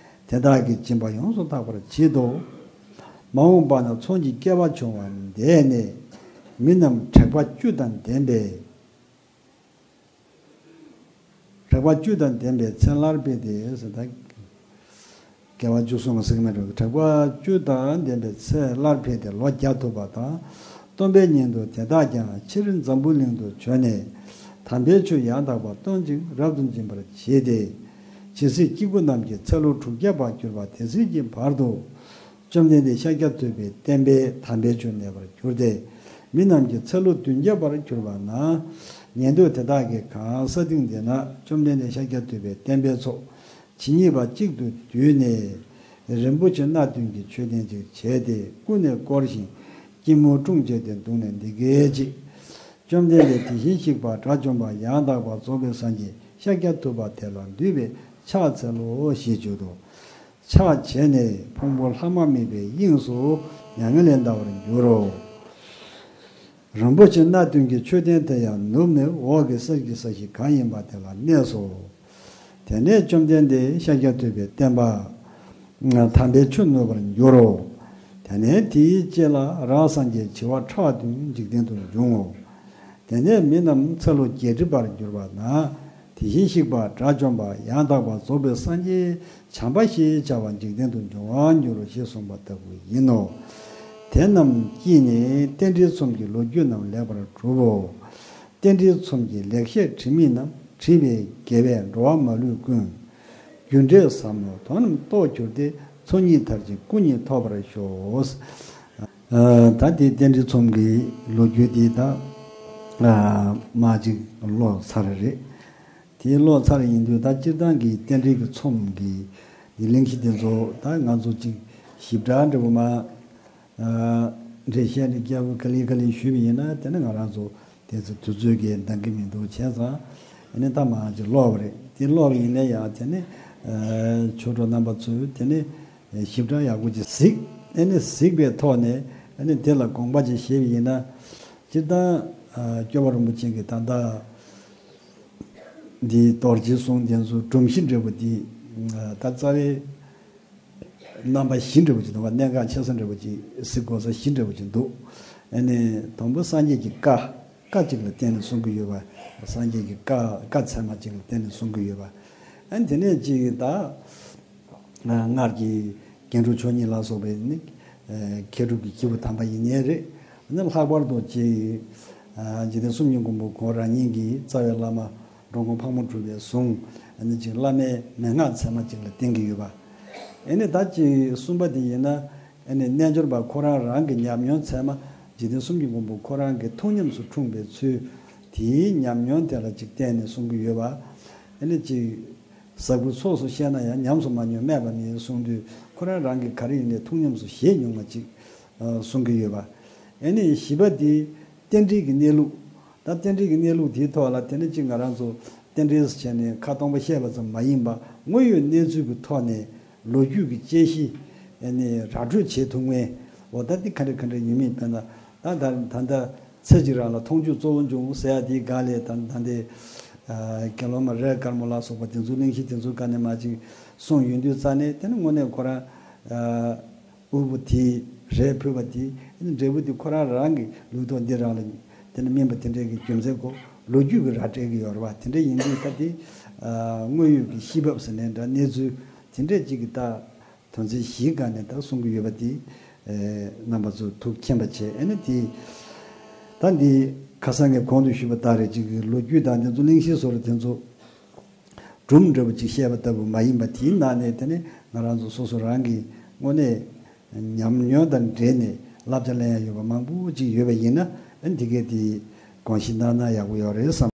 དེ་དག་གི་སྦྱིན་པ་ཡོངས་སུ་དག་པར་བྱེད་དོ། མ་འོངས་པ་ན་ཚོགས་ཀྱི་སྐལ་བ་བྱུང་བ་འདས་ནས། མི་རྣམས་དྲེགས་པ་བཅུ་དང་ལྡན་པས། དྲེགས་པ་བཅུ་དང་ལྡན་པའི་ཚེ་སླར་འཕེལ་ཏེ་ཟེར་ད། དགེ་བ་བཅུ་གསུམ་ཟེར་གྱི་མེད་འགྲོ། དྲེགས་པ་བཅུ་དང་ལྡན་པའི་ཚེ་སླར་འཕེལ་ཏེ་ལོ་བརྒྱ་ཐུབ་པ་དང་། སྟོན་པའི་ཉིན་དུ་དེ་དག་ཀྱང་ཕྱིར་འཛམ་བུ་གླིང་དུ་བྱོན་ནས། དམ་པའི་ཆོས་ཡང་དག་པ་སྟོན་ཅིང་རབ་ཏུ་འབྱིན་པར་བྱེད་དེ། ཇི་སྲིད་སྐྱེ་དགུ་རྣམས་ཀྱི་ཚེ་ལོ་དྲུག་བརྒྱ་པ་གྱུར་པ་དེ་སྲིད་ཀྱི་བར་དུ། བཅོམ་ལྡན་འདས་ཤཱཀྱ་ཐུབ་པའི་བསྟན་པས་དམ་པའི་ཆོས་གནས་པར་གྱུར་ཏེ། མི་རྣམས་ཀྱི་ཚེ་ལོ་བདུན་བརྒྱ་པར་གྱུར་པ་ན། ཉན་ཐོས་དེ་དག་གིས་གང་ས་སྟེང་འདི་ན་བཅོམ་ལྡན་འདས་ཤཱཀྱ་ཐུབ་པའི་བསྟན་པའི་ཚོགས་ཇི་སྙེད་པ་གཅིག་ཏུ་བསྡུས་ནས། རིན་པོ་ཆེ་སྣ་བདུན་གྱི་མཆོད་རྟེན་ཅིག་བྱས་ཏེ་ཀུན་ནས་བསྐོར་ཞིང་སྐྱིལ་མོ་ཀྲུང་བཅས་ཏེ་འདུག་ནས་འདི་སྐད་ཅེས། བཅོམ་ལྡན་འདས་དེ་བཞིན་གཤེགས་པ་དགྲ་བཅོམ་པ་ཡང་དག་པར་རྫོགས་པའི་སངས་རྒྱས་ཤཱཀྱ་ཐུབ་པ་དེ་ལ་འདུད་པས་ཕྱག་འཚལ་ལོ་ཞེས་བརྗོད་དོ། ཕྱག་བྱས་ནས་ཕུང་པོ་ལྷ་མ་དམིགས་པའི་དབྱིངས་སུ་མྱ་ངན་ལས་འདའ་བར་འགྱུར་རོ། རིན་པོ་ཆེ་སྣ་བདུན་གྱི་མཆོད་རྟེན་དེ་ཡང་ནུབ་ནས་འོག་གི་གསེར་གྱི་ས་གཞི་གང་ཡིན་པ་དེ་ལ་གནས་སོ། དེ་ནས་བཅོམ་ལྡན་འདས་ཤཱཀྱ་ཐུབ་པའི་བསྟན་པ་དམ་པའི་ཆོས་ནུབ་པར་འགྱུར་རོ། དེ་ནས་དེའི་རྗེས་ལ་རང་སངས་རྒྱས་བྱེ་བ་ཕྲག་བདུན་འཇིག་རྟེན་དུ་འབྱུང་ངོ་། དེ་ནས་མི་རྣམས་ཚེ་ལོ་བརྒྱད་ཁྲི་བར་གྱུར་པ་ན། དེ་བཞིན་གཤེགས་པ་དགྲ་བཅོམ་པ་ཡང་དག་པར་རྫོགས་པའི་སངས་རྒྱས་བྱམས་པ་ཞེས་བྱ་བ་འཇིག་རྟེན་དུ་འབྱུང་བར་འགྱུར་རོ་ཞེས་གསུངས་པ་ལྟ་བུ་ཡིན་ནོ། དེ་རྣམས་ཀྱིས་ནི་རྟེན་འབྲེལ་ཚོམས་ཀྱི་ལོ་རྒྱུས་རྣམས་ལེགས་པར་གྲུབ་བོ། རྟེན་འབྲེལ་ཚོམས་ཀྱི་ལེགས་བཤད་དྲི་མེད་རྣམས། བྲིས་པས་དགེ་བས་འགྲོ་བ་མ་ལུས་ཀུན། རྒྱུ་འབྲས་ཟབ་མོ་དོན་རྣམས་རྟོགས་གྱུར་ཏེ། ཚོགས་གཉིས་མཐར་ཕྱིན་སྐུ་གཉིས་ཐོབ་པར་ཤོག། ཨ། ད་དེ་རྟེན་འབྲེལ་ཚོམས་ཀྱི་ལོ་རྒྱུས་དེ་ད་ཨ་མ་ཅིག་ཀློག་ཚར་རེད། དེ་ཀློག་ཚར་ཡིན་དུས་ད་སྤྱིར་བཏང་གི་རྟེན་འབྲེལ་གྱི་ཚོམས་ཀྱི་གླེང་གཞི་དེ་ཚོ་ད་ང་ཚོ་ཅིག་ཞིབ་ཕྲ་འདྲ་བོ་མ་ཨ་འགྲེལ་བཤད་འདི་རྒྱབ་ག་ལེ་ག་ལེ་ཞུས་པ་ཡིན་ན། དེ་ནི་ང་རང་ཚོ་དེ་ཚོ་དུས་ཚོད་ཀྱིས་འདང་གི་མི་འདུག་བྱས་ཙང་། ཨ་ནི་ད་མ་ཅིག་ཀློག་པ་རེད། དེ་ཀློག་པ་ཡིན་ན་ཡང་དེ་ནི་ཨ་ཆོས་གྲོགས་རྣམ་པ་ཚོས་དེ་ནི་ཞིབ་ཕྲ་ཡག་པོ་ཅིག་གཟིགས། ཨ་ནི་གཟིགས་པའི་ཐོག་ནས་ཨ་ནི་དེ་ལ་དགོངས་པ་ཅིག་བཞེས་པ་ཡིན་ན། སྤྱིར་བཏང་ཨ་སྐྱོབ་པ་རིན་པོ་ཆེ་གིས་ད་ལྟ་འདི་རྡོ་རྗེའི་གསུང་དེ་ཚོ་སྒྲོམ་གཞི་འདྲ་བོ་འདི་ད་རྩ་བའི་རྣམ་པ་བཞི་འདྲ་བོ་ཅིག་འདུག་ག་གནད་འགག་ཆེ་ས་འདྲ་བོ་ཅིག་གཟིགས་དགོས་ས་བཞི་འདྲ་བོ་ཅིག་འདུག་ཨ་ནི་དང་པོ་སངས་རྒྱས་ཀྱི་བཀའ། བཀའ་གཅིག་ལ་བརྟེན་ནས་གསུང་གི་ཡོད་པ། སངས་རྒྱས་ཀྱི་བཀའ། བཀའ་ཚད་མ་གཅིག་ལ་བརྟེན་ནས་གསུང་གི་ཡོད་པ། ཨ་ནི་དེ་ནས་ཅིག་ད་སྔར་གྱི་རྒྱན་དྲུག་མཆོག་གཉིས་ལ་སོགས་པའི་ནི་མཁས་གྲུབ་ཀྱི་སྐྱེས་བུ་དམ་པ་ཡིན་ནའི་རེད། ཨ་ནི་ལྷག་པར་དུ་ཅིག་འཇིག་རྟེན་གསུམ་གྱི་མགོན་པོ་ཁོང་རང་ཉིད་ཀྱི་རྩ་བའི་བླ་མ་འགྲོ་མགོན་ཕག་མོ་གྲུ་པའི་གསུང་། ཨ་ནི་ཅིག་བླ་མའི་མན་ངག་ཚད་མ་གཅིག་ལ་བརྟེན་གྱི་ཡོད་པ། ཨ་ནི་ད་ཅིག་གསུམ་པ་དེ་ཡིན་ན། ཨ་ནི་རྣལ་འབྱོར་པ་ཁོ་རང་རང་གི་ཉམས་མྱོང་ཚད་མ། འཇིག་རྟེན་གསུམ་གྱི་མགོན་པོ་ཁོ་རང་གི་ཐུགས་ཉམས་སུ་འཁྲུངས་པའི་ཚུལ། དེའི་ཉམས་མྱོང་དེ་ལ་ཅིག་བརྟེན་ནས་གསུང་གི་ཡོད་པ། ཨ་ནི་ཅིག་ཟབ་དགུའི་ཚོགས་སུ་བཤད་ན་ཡང་ཉམས་སུ་མ་མྱོང་སྨྲས་པ་མེད་གསུང་དུས། ཁོ་རང་རང་གིས་ག་རེ་ཡིན་ནའི་ཐུགས་ཉམས་སུ་བཞེས་མྱོང་བ་ཅིག་ཨ་གསུང་གི་ཡོད་པ། ཨ་ནི་བཞི་པ་དེ་རྟེན་འབྲེལ་གྱི་གནས་ལུགས། ད་རྟེན་འབྲེལ་གྱི་གནས་ལུགས་དེའི་ཐོག་ལ་དེ་ནི་ཅིག་ང་རང་ཚོ་རྟེན་འབྲེལ་ཟེར་བྱས་ནས་ཁ་སྟོང་པ་བཤད་པ་ཙམ་མ་ཡིན་པ། དངོས་ཡོད་གནས་ཚུལ་གྱི་ཐོག་ནས་ལོ་རྒྱུས་ཀྱི་དཔྱད་གཞི་ཨ་ནི་ར་སྤྲོད་བྱེད་ཐུབ་མཁན། འོ་ད་འདི་ག་འདྲ་ག་འདྲ་ཡིན་མིན། དཔེར་ན་ད་ད་ད་ད་ཚེ་གཅིག་རང་ལ་མཐོང་ཆོས་གཙོ་བོ་འབྱུང་ཟེར་ཡ་དེའི་སྒང་ལས། ད་ད་འདི་ཨ་དགེ་སློང་མ་རས་དཀར་མོ་ལ་སོགས་པ་དེ་ཚོ་གླེང་གཞི་དེ་ཚོའི་སྒང་ནས་མ་ཅིག་གསུངས་ཡོང་དུས་ཙ་ནས། དེ་ནི་དངོས་གནས་ཁོ་རང་ཨ་དབུལ་པོ་དེས་རས་ཕུལ་བ་དེ། འབྲས་བུ་དེ་ཁོ་རང་རང་གི་ལུས་ཐོག་འདི་རང་ལ་དེ་ནི་སྨིན་པ་དེ་འདྲའི་གི་རྒྱུ་མཚན་གོ། ལོ་རྒྱུས་ཀྱི་ར་སྤྲད་ཀྱི་ཡོད་རེད་བ། དེ་འདྲ་ཡིན་དུས་ད་དེ་ཨ་དངོས་ཡོད་ཀྱི་གཤིས་བབ་ཟེར་ནའི་འདྲ། གནས་ཚུལ་དེ་འདྲ་ཅིག་གི་ད་དོན་ཚན་བཞིའི་སྒང་ནས་ད་གསུང་གི་ཡོད་པ་དེ་ཨ་རྣམ་པ་ཚོ་ཐུགས་མཁྱེན་པ་བྱས། ཨ་ནི་དེ་ད་འདི་ཁ་སང་ངས་གོང་དུ་ཞུས་པ་ལྟར་རེད། ཅིག་གི་ལོ་རྒྱུས་དང་དེ་ཚོ་གླེང་གཞི་བཟོ་འདྲ་དེ་ཚོ་སྒྲུང་འདྲ་བོ་ཅིག་བཤད་པ་ལྟ་བུ་མ་ཡིན་པ། དེའི་ནང་ནས་དེ་ནི་ང་རང་ཚོ་སོ་སོ་རང་གི་དངོས་གནས་ཉམས་མྱོང་དང་འབྲེལ་ནས་བསླབ་བྱ་ལེན་ཡ་ཡོད་པ་མང་པོ་ཅིག་ཡོད་པ་ཡིན་ན། ཨ་འདི་གས་དེ་དགོངས་བཞེས་གནང་ན་ཡག་པོ་ཡོད་རེད་བསམ།